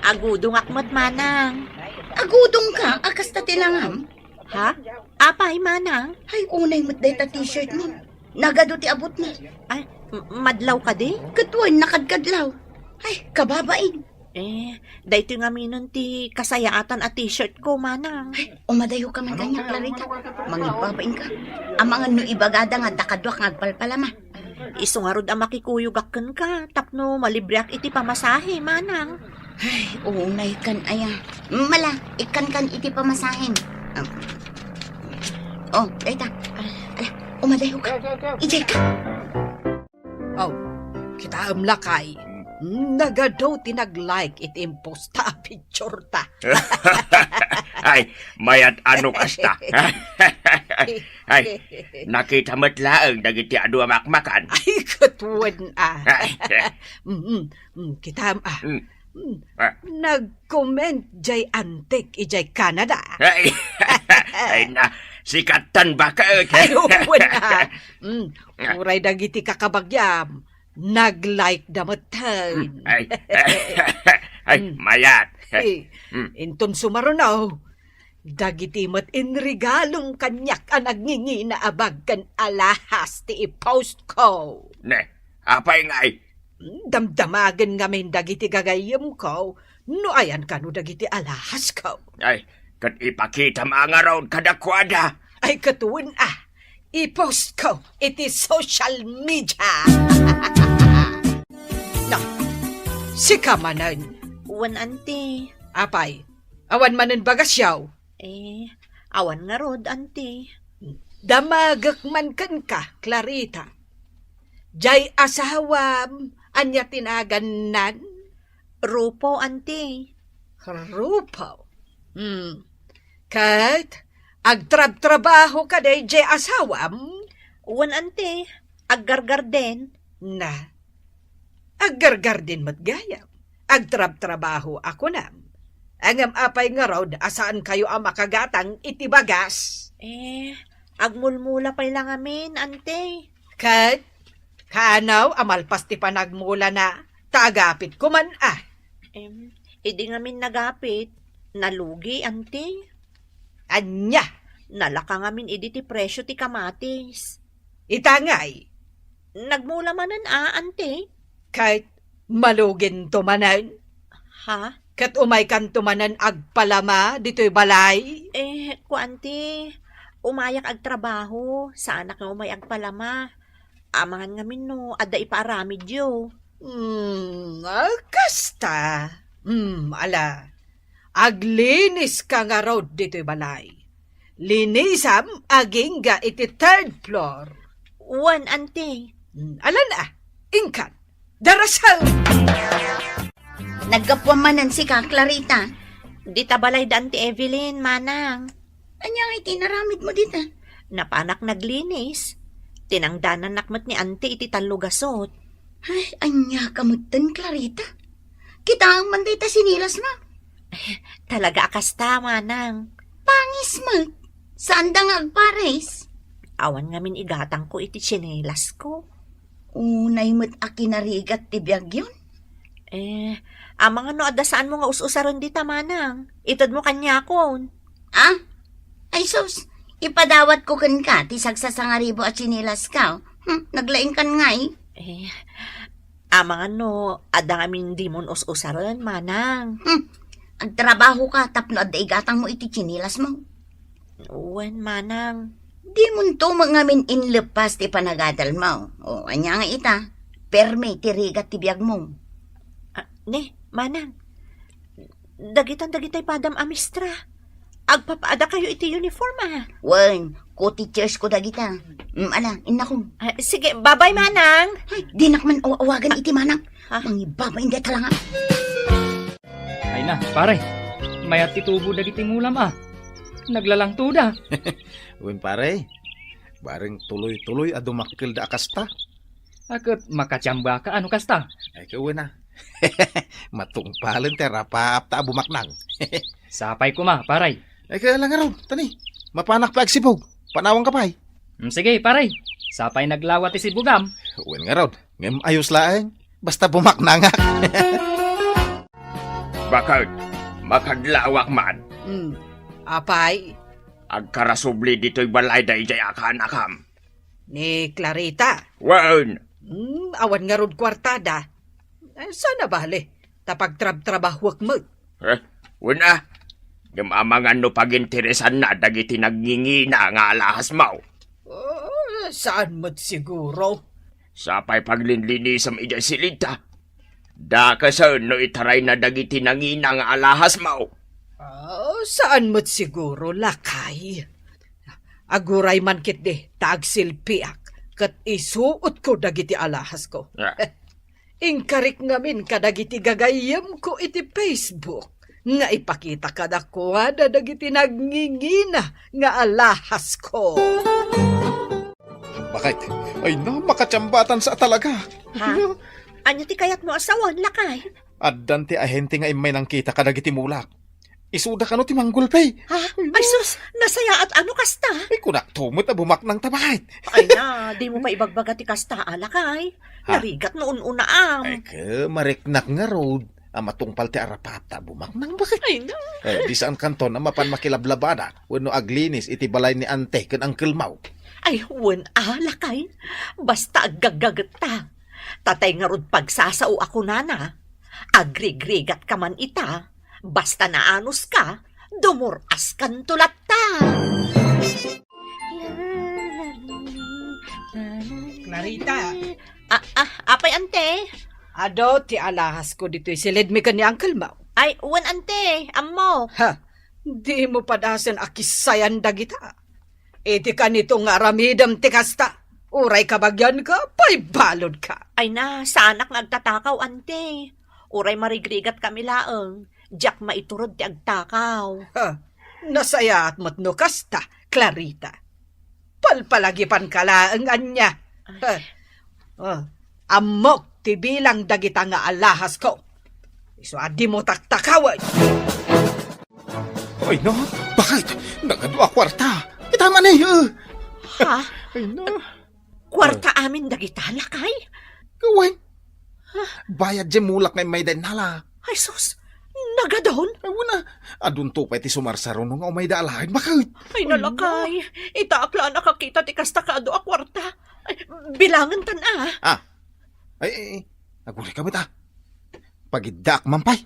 Agudongak met, Manang. Agudongka, a kasta ti langam? Ha? Apay, Manang? Ay, unay met dayta t-shirt mo. Nagadu ti abutna. Ay, m-, madlaw kadi? Ket wen, nakadkadlaw. Ay, kababain. Eh, daytoy ngaminen ti kasayaatan a t-shirt ko, Manang. Ay, umadayoka man kaniak, Clarita. Mangibbabainka. Amangan no ibagada nga adda kaduak nga agpalpalama. Isu ngarud a makikuyogak kenka tapno malibreak iti pamasahe, Manang. Ay, unay kan aya. Mala, ikkankan iti pamasahem. Um, oh, dayta. Ala, umadayoka. Ijay ka. Oh, kitaem lakay. Nagadu ti nag-like iti imposta a picture ta. Ay, mayat a no kasta. Ay, nakita met laeng dagiti adu a makmakan. Ay, ket wen a. Ay. Mm, mm, mm, kitaem a. Mm. Mm. Ah. Nag-comment jay antik ijay Canada. Ay, ay na, sikatan baket. Ay, wen a. Mm, uray dagiti kakabagiam, nag-like da metten. Mm, ay, ay, Mm. mayat. Eh, Mm. inton sumaruno, dagiti met inregalom kaniak a nagngingina a bag ken alahas ti i-post ko. Ne, apay ngay? Damdamagen ngamin dagiti gagayyemko no ayan kano dagiti alahas ko. Ay, ket ipakitam a ngarud kadakuada. Ay, ket wen a, i-post ko iti social media. Na, sika manen. Wen, anti. Apay, awan manen bagasyo? Eh, awan ngarud, anti. Damagek man kenka, Clarita. Jay asawam, ania ti nagannan? Rupo, anti. Rupo? Hmm. Ket, agtrabtrabaho kadi jay asawam? Wen, anti. Aggargarden. Na, aggargarden met gayam. Agtrabtrabaho a kunam. Ngem apay ngarud a saankayo a makagatang iti bagas? Eh, agmulmula pay la ngamin, anti. Ket, kaanaw a malpas ti panagmulana, ta agapitko man a. Em, idi ngamin nagapit, nalugi, anti. Ania? Nalaka ngamin idi ti presyo ti kamatis. Ita ngay? Nagmula manen a, anti. Ket maluginto manen? Ha? Ket umaykanto manen agpalama ditoy balay? Eh, kuanti, umayak agtrabaho, saanak nga umay agpalama. Amangan ngamin no adda ipaaramidyo. Hmm, a, kasta. Hmm, ala. Agliniska ngarud ditoy balay. Linisam agingga iti third floor. Wen, anti. Hmm, alan a, inkan. Darasem! Naggapuam manen sika, Clarita. Dita balay da anti Evelyn, manang. Ania nga iti inaramidmo dita? Napanak naglinis. Tinangdanannak met ni anti iti tallo gasut. Ay, ania ka metten, Clarita? Kitaem man dayta sinilasmo. Talaga a kasta, manang. Pangis met. Saanda nga agpares? Awan ngamin igatangko iti sinilasko. Unay met a kinarigat ti biagyon? Eh, amangan no adda saanmo nga us-usaren dita, manang. Itedmo kaniakon. Ah? Ay sus, ipadawatko kenka ti sagsasangaribu a tsinilasko. Hmm, naglaingkan ngay. Eh, amangan no adda ngamin dimon us-usaren, manang. Hmm, agtrabahoka tapno adda igatangmo iti tsinilasmo. Wen, manang. Dimonto met ngamin inlepas ti panagadalmo. O, ania nga ita, permi ti rigat ti biagmo. Ah, ne, manang. Dagitan dagitay padam a mistra. Agpapaadakayo iti uniform, ah. Wen, co-teachers ko dagita. Mm, ala, innakon. Ah, sige, babay, manang. Ay, dinak man aw-awagan iti manang. Ah. Mangibabain dayta lang, ah. Na, pare, mayat ti tubo dagiti mulam a. Naglalangtoda. Wen, pare, bareng tuloy-tuloy a dumakkelda a kasta. A, ket makatiambaka a no kasta? Ay, ket wen a. Matungpalen ti arapaapta a bumaknang. Sapay koma, pare. Ay, ket ala ngarud, tani, mapanak pay agsibug. Panawanka pay. Mm, sige, pare. Sapay naglawa ti sibugam. Wen ngarud, ngem ayos laeng. Basta bumaknangak. Baket, makaglawak man. Hmm. Apay? Agkarasubli ditoy balay daydiay a kaanakam. Ni Clarita? Wen. Hmm, awan ngarud kuartada. Eh, saan a bale, ta pagtrabtrabahuek met. Eh, wen a. Ngem amangan no paginteresanna dagiti nangingina nga alahasmo. Oh, saan met siguro. Sapay paglinlinisem idiay silidta. Dakesen no itarayna dagiti nangina nga alahasmo. Ah, saan met siguro, lakay. Aguray man ketdi ta agsilpiak ket isuotko dagiti alahasko. Ah. Inkarik ngamin kadagiti gagayyemko iti Facebook nga ipakita kadakuada dagiti nangingina nga alahasko. Bakit? Ay na, makatiambatansa talaga. Ha? Ania ti kayatmo a sawen, lakay? Addan ti ahente nga immay nangkita kadagiti mulak. Isuda kano ti manggulpi. Ha? Ay, sus, nasayaat a no kasta? Ay, kunakto met a bumaknang ta, bakit? Ay na, dimo pay ibagbaga ti kasta a, lakay. Ha? Narigat no un-unaam. Ay, ke, mariknak ngarud a matungpal ti arapaapta a bumaknang, bakit? Ay na. Eh, di saan kanton a mapan makilablabada wenno aglinis iti balay ni ante ken angkelmo. Ay, wen a, lakay. Basta aggaggagetta. Tatay ngarud pagsasao a kunana, agrigrigatka man ita, basta naanuska, dumur-askanto latta. Clarita. Ah, ah, apay, ante? Adu ti alahasko ditoy silidmi ken ni angkelmo. Ay, wen, ante, ammo. Ha, dimo padasen a kissayan dagita. Iti kanito nga aramidem ti kasta, uray kabagianka, pay baludka. Ay na, saanak nga agtatakaw, ante. Uray marigrigatkami laeng, diak maiturod ti agtakaw. Ha, nasayaat met no kasta, Clarita. Palpalagipanka laeng ania. Ha. Ah, ammok ti bilang dagita nga alahasko. Isu a dimo taktakawen. Ay na, bakit? Nagadu a kuarta. Ita man eh, eh. Ha? Ay na. Kuarta amin dagita, lakay? Wen. Ha? Bayad diay mulak nga immay da innala. Ay, sus! Nagadun? Ay, wen a. Adunto pay ti sumarsaruno nga umayda a laeng, bakit? Ay, nalakay. Itaak la a nakakita ti kasta kaadu a kuarta. Ay, bilangentan a. Ah. Ay, ay, ay. Agurayka met a. Pagiddaak man pay.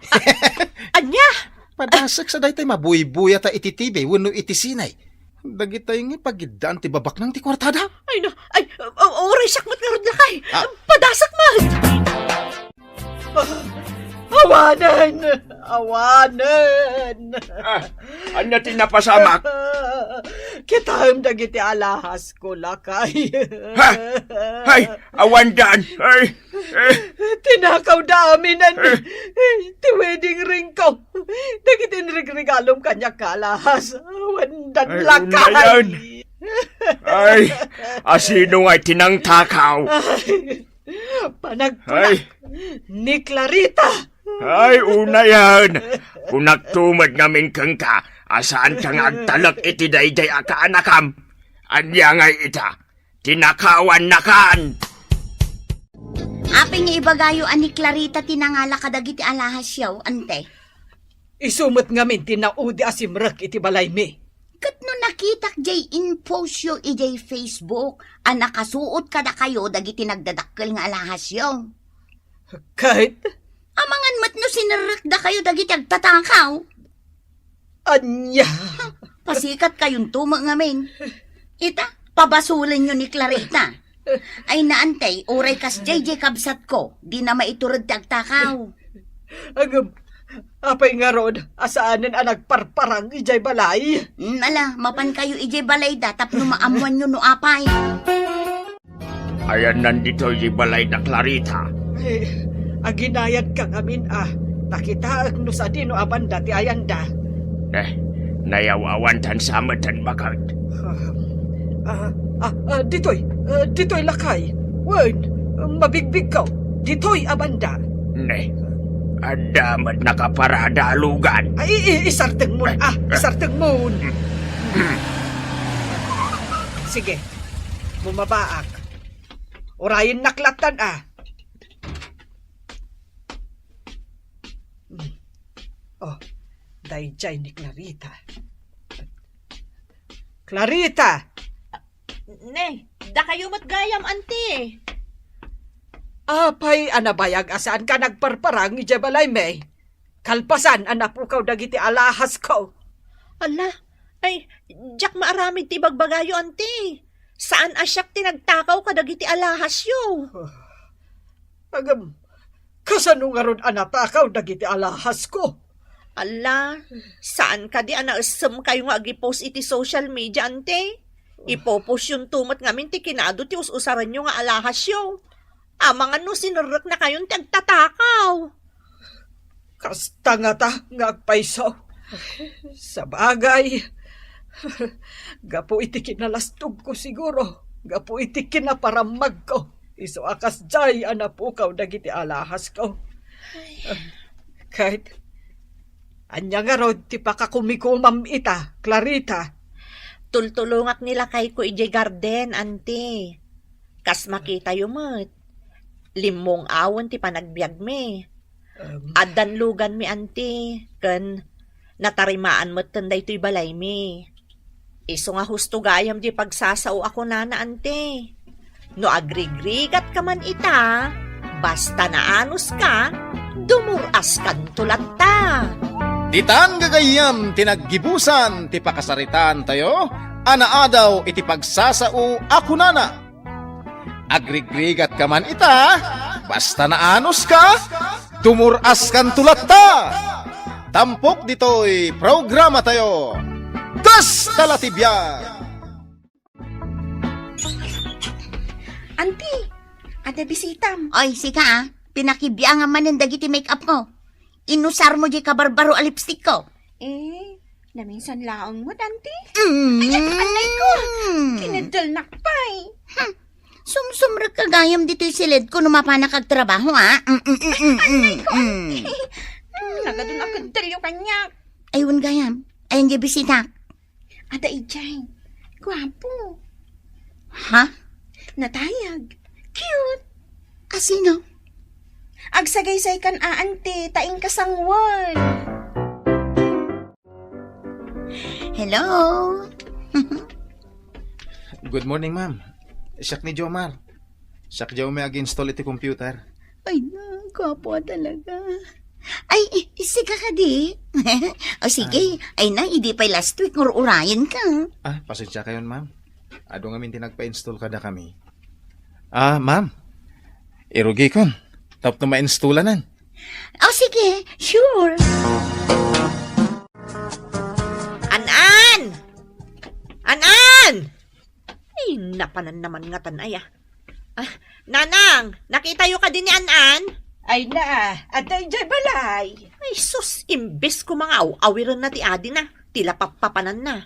Ania? Padasek sa daytay mabuybuyata iti T V wenno iti sine. Dagitay nga pagiddaan ti babaknang ti kuartada. Ay, na, ay, u-, uray siak met ngarud, lakay. Ah. Padasek met. Ah, awanen! Awanen! Ah, ania ti napasamak? Kitaem dagiti alahas ko, lakay. Ha? Hay, awandan! Ay, eh. Tinakawda amin ti wedding ring ko. Dagiti inregregalom kaniak nga alahas, awandan, lakay. Unayan. Ay, asino nga ti nangtakaw? Ay, panagkunak. Ay. Ni Clarita. Ay, unayan. Kunakto met ngamin kenka a saanka nga agtalek iti daydiay a kaanakam. Ania ngay ita? Tinakawannakan! Apay nga ibagayo a ni Clarita ti nangala kadagiti alahasyo, ante? Isu met ngamin ti naudi a simrek iti balaymi. Ket no nakitak jay infosyo idiay Facebook a nakasuot kadakayo dagiti nagdadakkel nga alahasyo. Ket? Amangan met no sinerrekdakayo dagiti agtatakaw. Ania? Pasikatkayonto met ngamin. Ita, pabasolenyo ni Clarita. Ay, naantay, uray kasdiay jay kabsatko, dina maiturod ti agtakaw. Ngem, apay ngarud a saanen a nagparparang idiay balay? Mm, ala, mapankayo idiay balayda tapno maammoanyo no apay. Ayanna ditoy ti balay da Clarita. Ay, aginayadka ngamin a. Ta kitaek no sadino a banda ti ayanda. Eh, nayaw-awan tan sa met ti baket. Ah, ah, ah, ditoy, ah, ditoy lakay. Wen, mabigbigko. Ditoy a banda. Ne, adda met nakaparada a lugan. Ay, i-, i-, isartengmon, ah, isartengmon. Sige, bumabaak. Urayennak lattan, ah. Hmm. Oh, daydiay ni Clarita. Clarita! Ne, dakayo met gayam, anti. Apay a nabayag a saanka nagparparang idiay balaymi? Kalpasan a napukaw dagiti alahasko. Ala, ay, diak maaramid ti ibagbagayo, anti. Saan a siak ti nagtakaw kadagiti alahasyo. Agam, kasano ngarud a natakaw dagiti alahasko? Ala, saan kadi a naessemkayo nga agi-post iti social media, anti? Ipopostyonto met ngamin ti kinaadu ti us-usaranyo nga alahasyo. Amangan no sinerreknakayon ti agtatakaw. Kasta ngata nga agpayso. Sabagay, gapu iti kinalastogko siguro, gapu iti kinaparammagko, isu a kasdiay a napukaw dagiti alahasko. Ket ania ngarud ti pakakumikomam ita, Clarita? Tultulongak ni lakayko idiay garden, anti. Kas makitayo met, limmong-awen ti panagbiagmi. Em. Addan luganmi, anti, ken natarimaan metten daytoy balaymi. Isu nga husto gayam diay pagsasao a kunana, anti. No agrigrigatka man ita, basta naanuska, dumur-askanto latta. Ditan gagayyem ti naggibusan ti pakasaritaantayo a naadaw iti pagsasao a kunana. Agrigrigatka man ita, basta naanuska, dumur-askanto latta. Tampok ditoy programatayo, Kasta la ti biag. Anti, adda bisitam. Oy, sika, ah. Pinakibiangam manen dagiti make-up ko. Inusarmo diay kabarbaro a lipstick ko. Eh, naminsan laeng met, anti? Mm. Ay, anay ko. Kineddelnak pay. Hmm. Sumsumrek ka gayam ditoy siled ko no mapanak agtrabaho, ah. Mm, mm, mm, mm, mm, mm. Hmm, nagadun a keddelyo kaniak. Ay, wen gayam. Ayan diay bisitak. Adda idiay. Guapo. Ha? Natayag. Cute. A sino? Agsagaysaykan a, anti, ta inkasangwel. Hello? Good morning, ma'am. Siak ni Jomar. Siak diay umay ag-install iti computer. Ay na, gwapo talaga. Ay, i-, sika kadi? O sige, ay na, idi pay last week, ngur-urayen ka. Ah, pasensiakayon, ma'am. Adu ngamin ti nagpa-install kadakami. Ah, ma'am, irugikon. Tapno ma-installanan. O sige, sure. An-an! An-an! Ay, napanan naman ngatan aya. Ah, Nanang, nakitayo kadi ni An-an? Ay na, adda idiay balay. Ay, sus, imbes ko nga aw-awirenna ti adina, ti lapappapananna.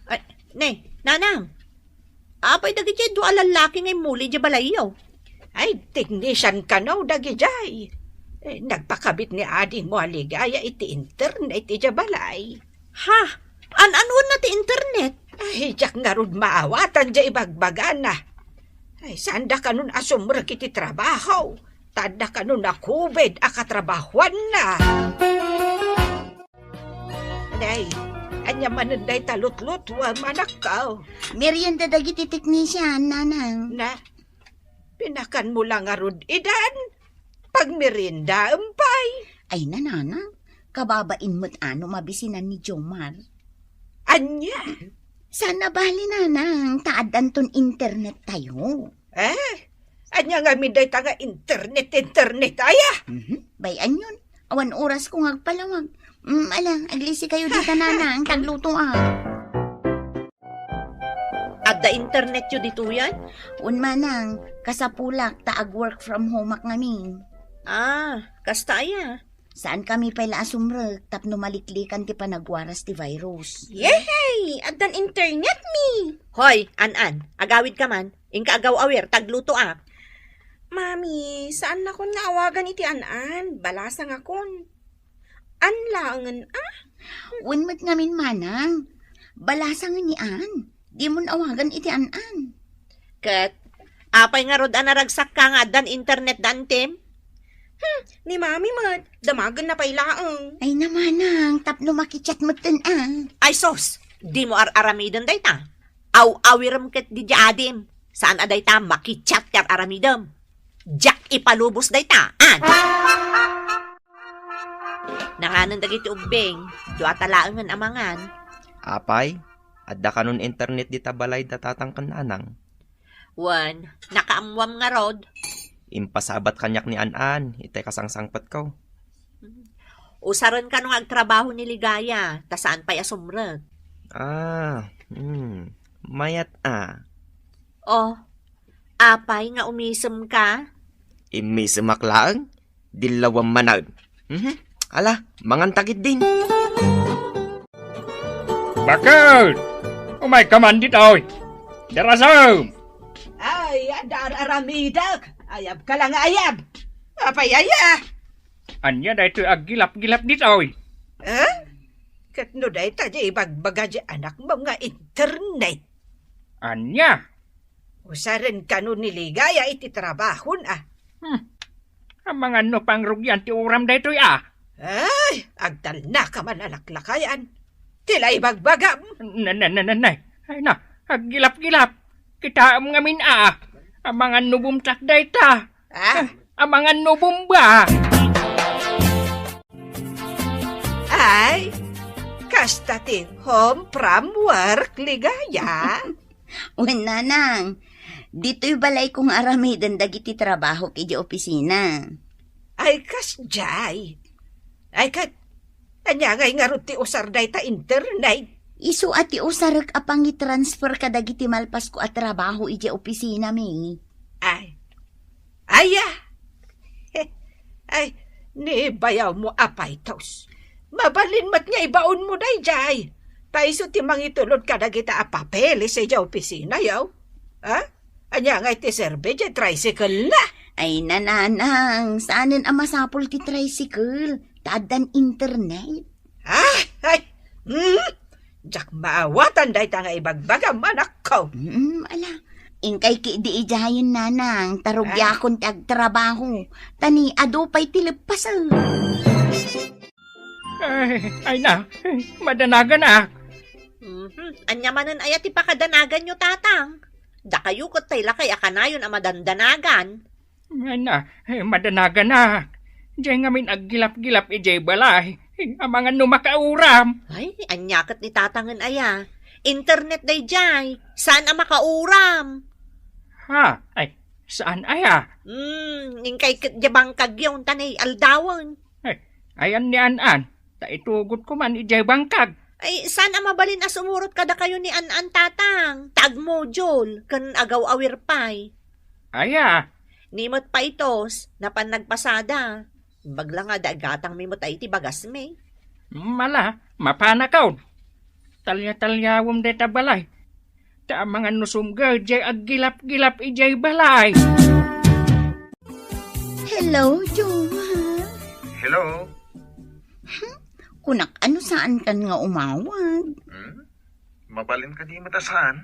Ay, ne, Nanang, apay dagiti dua a lallaki nga immuli idiay balayyo? Ay, technician kano dagidiay. Eh, nagpakabit ni ading mo a ligaya iti internet idiay balay. Ha? An-anuenna ti internet? Ay, diak ngarud maawatan diay ibagbagana. Ay, saanda kanon a sumrek iti trabaho. Ta adda kanon a COVID a katrabahoanna. Nay, ania manen dayta lutlutuem, anakko? Merienda dagiti teknisian, Nanang. Na, pinakanmo la ngarud idan? Pagmeriendaem pay? Ay na, Nanang. Kababain met a no mabisinan ni Jomar. Ania? Saan a bali, Nanang, ta addanton internet tayo. Eh? Ania ngamin dayta nga internet, internet aya? Mhm. Bay-anyon. Awan orasko nga agpalawag. Mm, ala, aglisi kayo dita, Nanang, ta agluto, ah. Adda internetyo ditoyen? Wen, Manang, kasapulak ta ag-work from home-ak ngamin. Ah, kasta aya. Saankami pay la a sumrek tapno maliklikan ti panagwaras ti virus. Yehey! Addan internet mi! Hoy, An-an, agawidka man. Inka agaw-awir, taglutoak. Mami, saannakon nga awagan iti An-an. Balasangakon. An laengen, a? Wen met ngamin, manang. Balasangen ni An. Dimon awagan iti An-an. Ket, apay ngarud a naragsakka nga addan internet da Antim? Hmm, ni Mami met, damagenna pay laeng. Ay na, manang, tapno makichat metten, a. Ay sus, dimo ar-aramiden dayta. Aw-awirem ket diay adim. Saan a dayta makichat ti ar-aramidem. Diak ipalubos dayta, a. Nanganen dagiti ubbing, duata laengen a mangan. Apay, adda kanon internet dita balay da tatang ken nanang? Wen, nakaammuam ngarud. Impasabat kaniak ni An-an, itay kasangsangpetko. Usaren kano nga agtrabaho ni Ligaya, ta saan pay a sumrek. Ah, hmm. Mayat a. Oh, apay nga umisemka? Immisemak laeng? Dillawam manen. Mhm. Ala, mangan ta ketdin. Bakit? Umayka man ditoy. Darasem! Ay, adda ar-aramidek. Ayabka la nga ayab. Apay aya? Ania daytoy aggilap-gilap ditoy? Eh? Ket no dayta diay ibagbaga diay anakmo nga internet? Ania? Usaren kano ni Ligaya iti trabahon, a. Hmm. Amangan no pangrugian ti uram daytoy, a. Ay, agtalnaka man a laklakayan. Ti la ibagbagam. Na, na, na, na, na. Ay na, aggilap-gilap. Kitaem ngamin, a. Amangan no bumtak dayta. Ah? Amangan no bomba. Ay, kasta ti home from work, Ligaya. Wen, nanang, ditoy balayko nga aramiden dagiti trabahok idiay opisina. Ay, kasdiay. Ay, ket, ania ngay ngarud ti usar dayta internet? Isu a ti usarek a pangitransfer kadagiti malpasko a trabaho idiay opisina mi. Ay. Aya. Ay, ni bayawmo a paytos. Mabalin met nga ibaonmo daydiay. Ta isu ti mangitulod kadagita a papeles idiay opisina, yaw. Ha? Ania ngay ti serbi diay tricycle na? Ay, nanang, saanen a masapul ti tricycle, ta addan internet. Ah, ay, hmm? Diak maawatan dayta nga ibagbagam, anakko. Mm, ala. Inkay ketdi idiayen, nanang, ta rugiakon ti agtrabaho. Ta ni adu pay ti leppasen. Ay, ay na, madanaganak. Mhm. Ania manen aya ti pakadanaganyo, tatang? Dakayo ket tay lakay a kanayon a madandanagan. Ay na, eh, madanaganak. Diay ngamin aggilap-gilap idiay balay. Amangan no makauram. Ay, ania ket ni tatangen aya? Internet daydiay. Saan a makauram? Ha? Ay, saan aya? Hmm, inkay ket diay bangkagyo, ta nay aldawen. Ay, ayan ni An-an, ta itugotko man idiay bangkag. Ay, saan a mabalin a sumurot kadakayo ni An-an, tatang? Ta agmodule, ken agaw-awir pay. Aya? Ni met paytos, napan nagpasada. Imbag la nga adda igatangmi met iti bagasmi. Mala, mapanakon. Talya-talyawem dayta balay. Ta amangan no sumga diay aggilap-gilap idiay balay. Hello, Jowa. Hello? Hmm? Kunak, ano, saan kan nga umawag? Hmm? Mabalin kadi met a saan?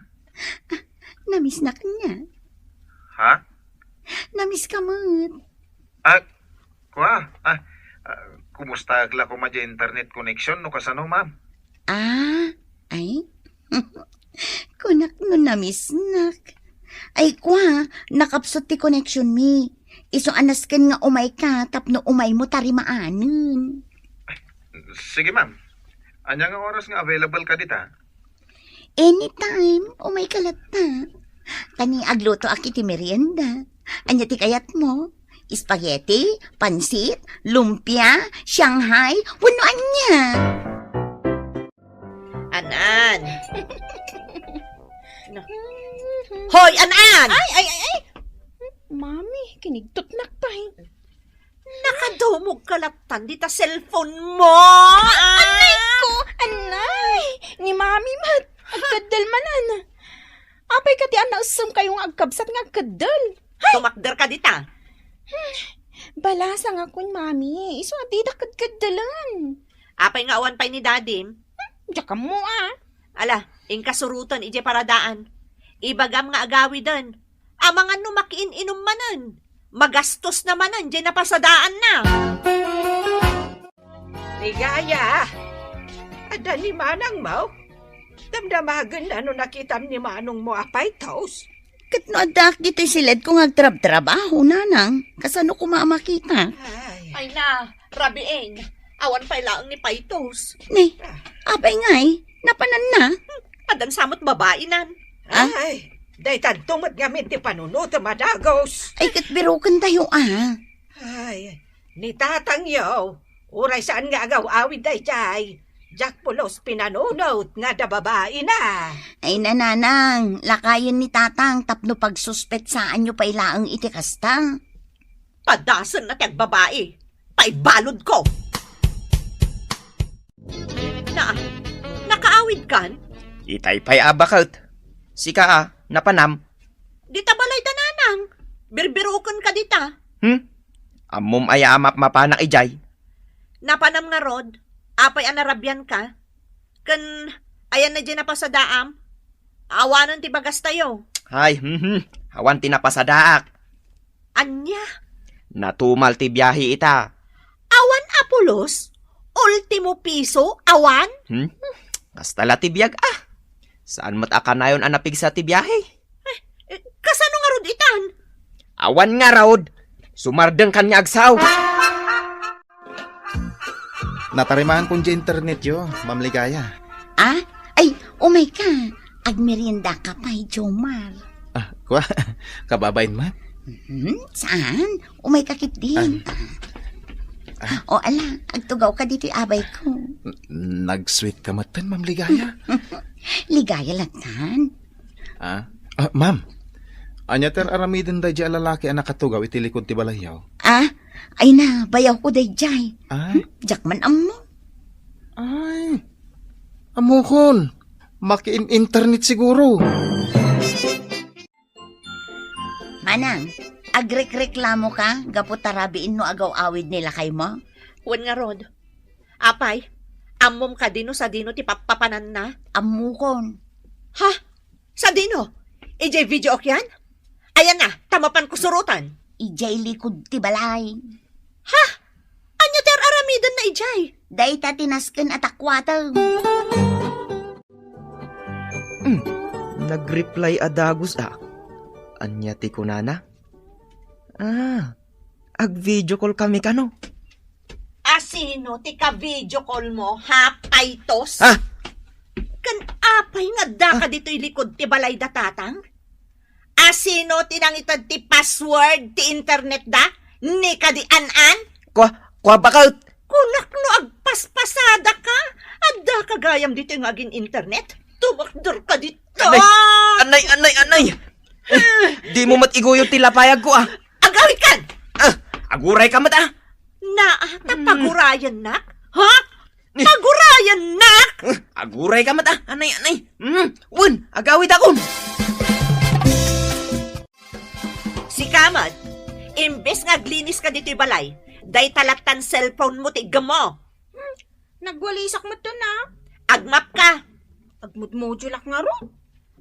Ah, namisnak nia. Ha? Namiss ka met. Ah, kua, ah, ah, kumusta la koma diay internet connection no kasano, ma'am? Ah, ay? Kunak no namisnak. Ay, kua, nakapsut ti connection mi. Isu a nasken nga umayka tapno umaymo tarimaanen. Sige, ma'am. Ania nga oras nga available ka dita? Anytime, umayka latta. Ta ni aglutoak iti merienda. Ania ti kayatmo? Spaghetti, pansit, lumpia, Shanghai, wenno ania? An-an. Na-, Hoy, An-an! Ay, ay, ay, ay! Mami, kinigtotnak pay. Naka Dumog ka lattan dita cellphone mo! Ah! Anay ko! Anay! Ni Mami met! Agkeddel manen! Apay kadi a naessem kayo nga agkabsat nga agkeddel? Tumakder ka dita. Balasang ako ni Mami. Isu a dida kedkeddelen. Apay nga awan pay ni Dadim? Diak ammo, ah. Ala, inka suroten idiay paradaan. Ibagam nga agawiden. Amangan no makiin-inum manen. Magastos na manen diay napasadaanna. Ligaya, adda ni manangmo? Damdamagenna no nakitam ni manongmo a paytos. Ket no addaak ditoy siledko nga agtrabtrabaho, nanang, kasano koma a makita? Ay. Ay na, rabiin. Awan pay laeng ni paytos. Ni, apay ngay, napananna? Addan sa met babai nan. Ah? Ay, daytadto met ngamin ti panunotem a dagus. Ay, ket birukentayo, ah. Ay, ni tatangyo, uray saan nga agaw-awid daydiay, diak pulos pinanunot nga adda babaina. Ay, nanang, lakayen ni tatang tapno pagsuspetsaanyo pay laeng iti kasta. Padasenna ti agbabai. Paibaludko. Na, nakaawid kan? Itay pay a baket. Sika a, napanam? Dita balay da nanang. Birbiruken ka dita. Hmm? Ammom aya a mapmapanak idiay? Napanam ngarud, apay a narabian ka? Ken ayanna diay napasadaam? Awanen ti bagastayo. Ay, mhm. Awan ti napasadaak. Ania? Natumal ti biahe ita. Awan a pulos? Ultimo piso? Awan? Hmm? Kasta la ti biag, ah. Saan met a kanayon a napigsa ti biahe? Eh, kasano ngarud itan? Awan ngarud. Sumardeng kan nga agsaw. Natarimaan kon diay internetyo, Ma'am Ligaya. Ah? Ay, umay ka. Agmerienda ka pay, Jomar. Ah, kua, kababain met? Hmm, saan? Umay ka ketdi. Ah. Ah. O, ala, agtugaw ka ditoy abay ko. N-, nag-sweet ka metten, Ma'am Ligaya. Ligaya lattan. Ah? Ah, ma'am. Ania ti ar-aramiden daydiay a lalaki a nakatugaw iti likud ti balayyo? Ah? Ay na, bayawko daydiay. Ay. Hmm? Diak man ammo. Ay. Ammokon. Makiin-internet siguro. Manang, agrekreklamo ka gapu ta rabiin no agaw-awid ni lakaymo? Wen ngarud. Apay, ammom kadi no sadino ti pappapananna? Ammokon. Ha? Sadino? Idiay video okian? Ayan na, ta mapanko surotan. Idiay likud ti balay. Ha? Ania ti ar-aramidenna idiay? Dayta ti nasken a takuatem. Hmm, nag-reply a dagus a. Ania ti kunana? Ah, ag-video call kami kano? Asino ti ka-video call mo, ha, paytos? Ha? Ken apay nga adda ka Ah. ditoy likud ti balay da tatang? Asino ti nangited ti password ti internet da? Ni kadi an-an? Kua, kua baket? Kunak no agpaspasada ka? Adda ka gayam ditoy nga agin-internet? Tumakder ka dita! Anay! Anay, anay, anay! Eh, di mo met iguyod ti lapayag ko, ah! Agawid kan! Ah, aguray ka met, ah! Naa, ta Hmm. pagurayan nak? Ha? Eh. Pagurayan nak? Eh, aguray ka met, ah! Anay, anay! Hmm, wen, agawid akon! Sika met, imbes nga aglinis ka ditoy balay, dayta lattan cellphone mo ti iggammo. Hmm, nagwalisak met to na. Agmap ka. Agmudmodulak ngarud.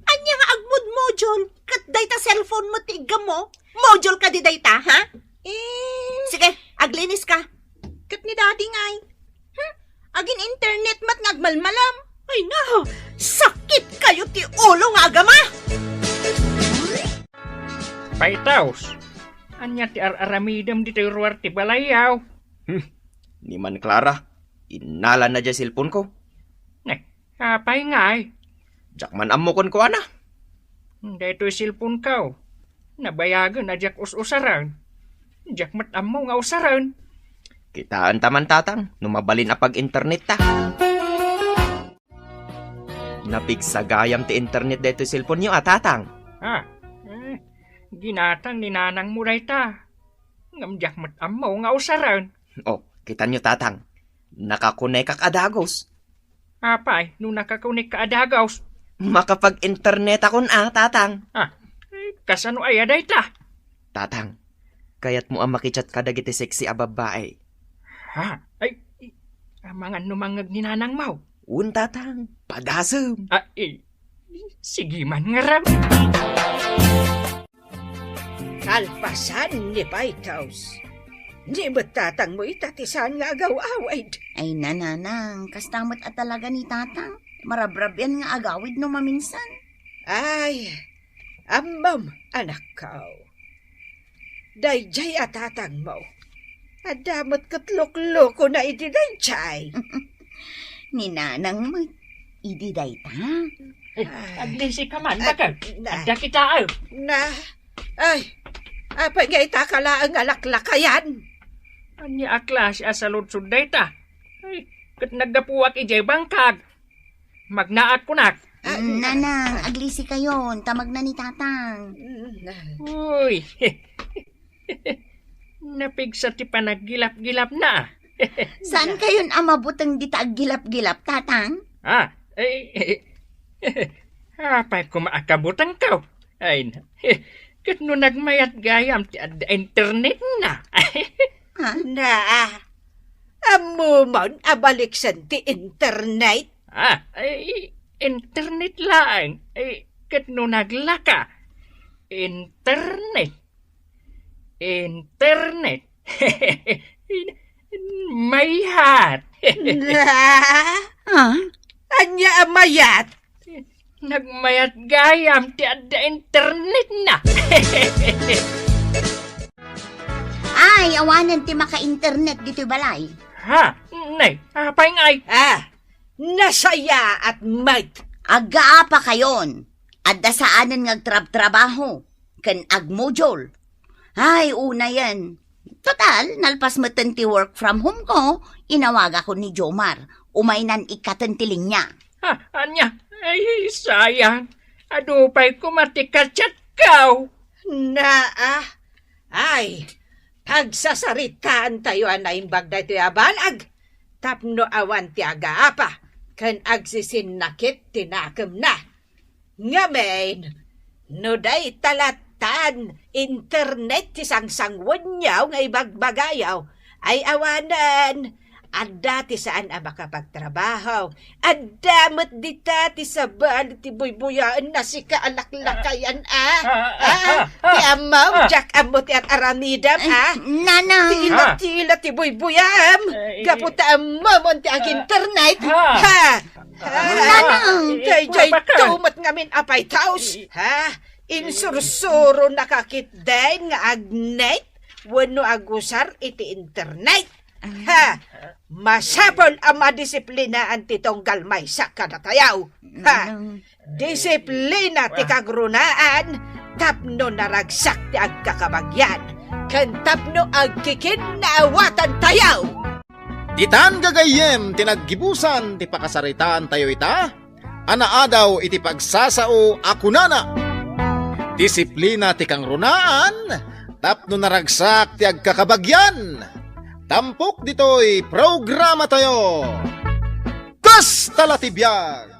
Ania nga agmudmodul? Ket dayta cellphone mo ti iggammo? Modul kadi dayta, ha? Eh. Sige, aglinis ka. Ket ni Daddy ngay. Hmm? Agin-internet met nga agmalmalam. Ay na, sakit kayo ti ulo nga agama! Paytos, ania ti ar-aramidem ditoy ruar ti balayyo? Hmm, ni man Clara, innala na diay cellphone ko. Ne, apay ngay? Diak man ammo kenkuana. Daytoy cellphone ko. Nabayagen a diak us-usaren. Diak met ammo nga usaren. Kitaenta man, tatang, no mabalin a pag-internet ta. Napigsa gayam ti internet daytoy cellphone-yo a, tatang. Ah, eh, ginatang ni nanangmo dayta. Ngem diak met ammo nga usaren. Oh, kitanyo, Tatang. Nakakonekak a dagus. Apay, no nakakonekka a dagus? Makapag-internetakon a, Tatang. Ah, eh, kasano aya dayta? Tatang, kayatmo a makichat kadagiti sexy a babbai? Ha? Ay, i-, amangan no mangngeg ni nanangmo. Wen, Tatang, padasem. Ah, eh, sige man ngarud. Kalpasan ni Paytaws. Ni met tatangmo ita ti saan nga agaw-awid. Ay, nanang, kasta met a talaga ni tatang. Marabrabian nga agawid no maminsan. Ay, ammom, anakko. Daydiay a tatangmo. Adda met ket luklukona idi daydiay. Ni nanang met, idi dayta. Ay, aglisi ka man, ah, baket. Na. Adda kita, eh. Na, ay, apay nga ita ka laeng nga laklakayan? Ania a klase a saludsod dayta? Ay, ket naggapuak idiay bangkag. Magnaak kunak. Ah, mm, nanang, aglisi kayon, ta magna ni tatang. Mm, na. Uy. Napigsa ti panaggilap-gilapna. Saan kayon a mabuteng dita aggilap-gilap, tatang? Ah, eh, eh, apay koma a kabutengko? Ay, na, ket no nagmayat gayam ti adda internetna. Ha? Na, ammomon a baliksen ti internet? Ah, ay, internet laeng. Ay, ket no naglaka, internet. Internet. Mayat. Na? Ha? Ania a mayat? Nagmayat gayam ti adda internetna. Ay, awanen ti maka-internet ditoy balay. Ha? Nay, apay ngay? Ah, nasayaat met. Aggaapa kayon. Adda saanen nga agtrabtrabaho ken agmodule. Ay, unayen. Total, nalpas metten ti work from home ko, inawagakon ni Jomar. Umaynan ikkaten ti linya. Ha, ania? Ay, sayang. Adu pay koma ti kachatko. Naa. Ay, pagsasaritaantayo a naimbag daytoy a banag tapno awan ti agaapa ken agsisinnakit ti nakemna. Ngamin, no dayta lattan internet ti sangsanguenyo nga ibagbagayo, ay awanen, adda ti saan a makapagtrabaho, adda met dita ti sabali ti buybuyaenna sika a laklakayan a. Ah, ah, ah, ah, ti ammom, ah. Diak ammo ti ar-aramidem, ay, ah. Nanang. Ti ila-tila ti buybuyaem. Ay, gapu ta ammomon ti ag-internet. Ah. Ha? Ah, Nanang. Daydiay, bakit? Tumet ngamin a Paytaws, ha? Insursuronaka ketdin nga agnet wenno agusar iti internet. Ha? Masapul a madisiplinaan ti tunggal maysa kadatayo. Ha? Nanang. Disiplina ti kagrunaan tapno naragsak ti agkakabagian ken tapno agkikinnaawatan tayo. Ditan gagayyem ti naggibusan ti pakasaritaantayo ita a naadaw iti pagsasao a kunana, disiplina ti kangrunaan tapno naragsak ti agkakabagian. Tampok ditoy programatayo. Kasta la ti biag!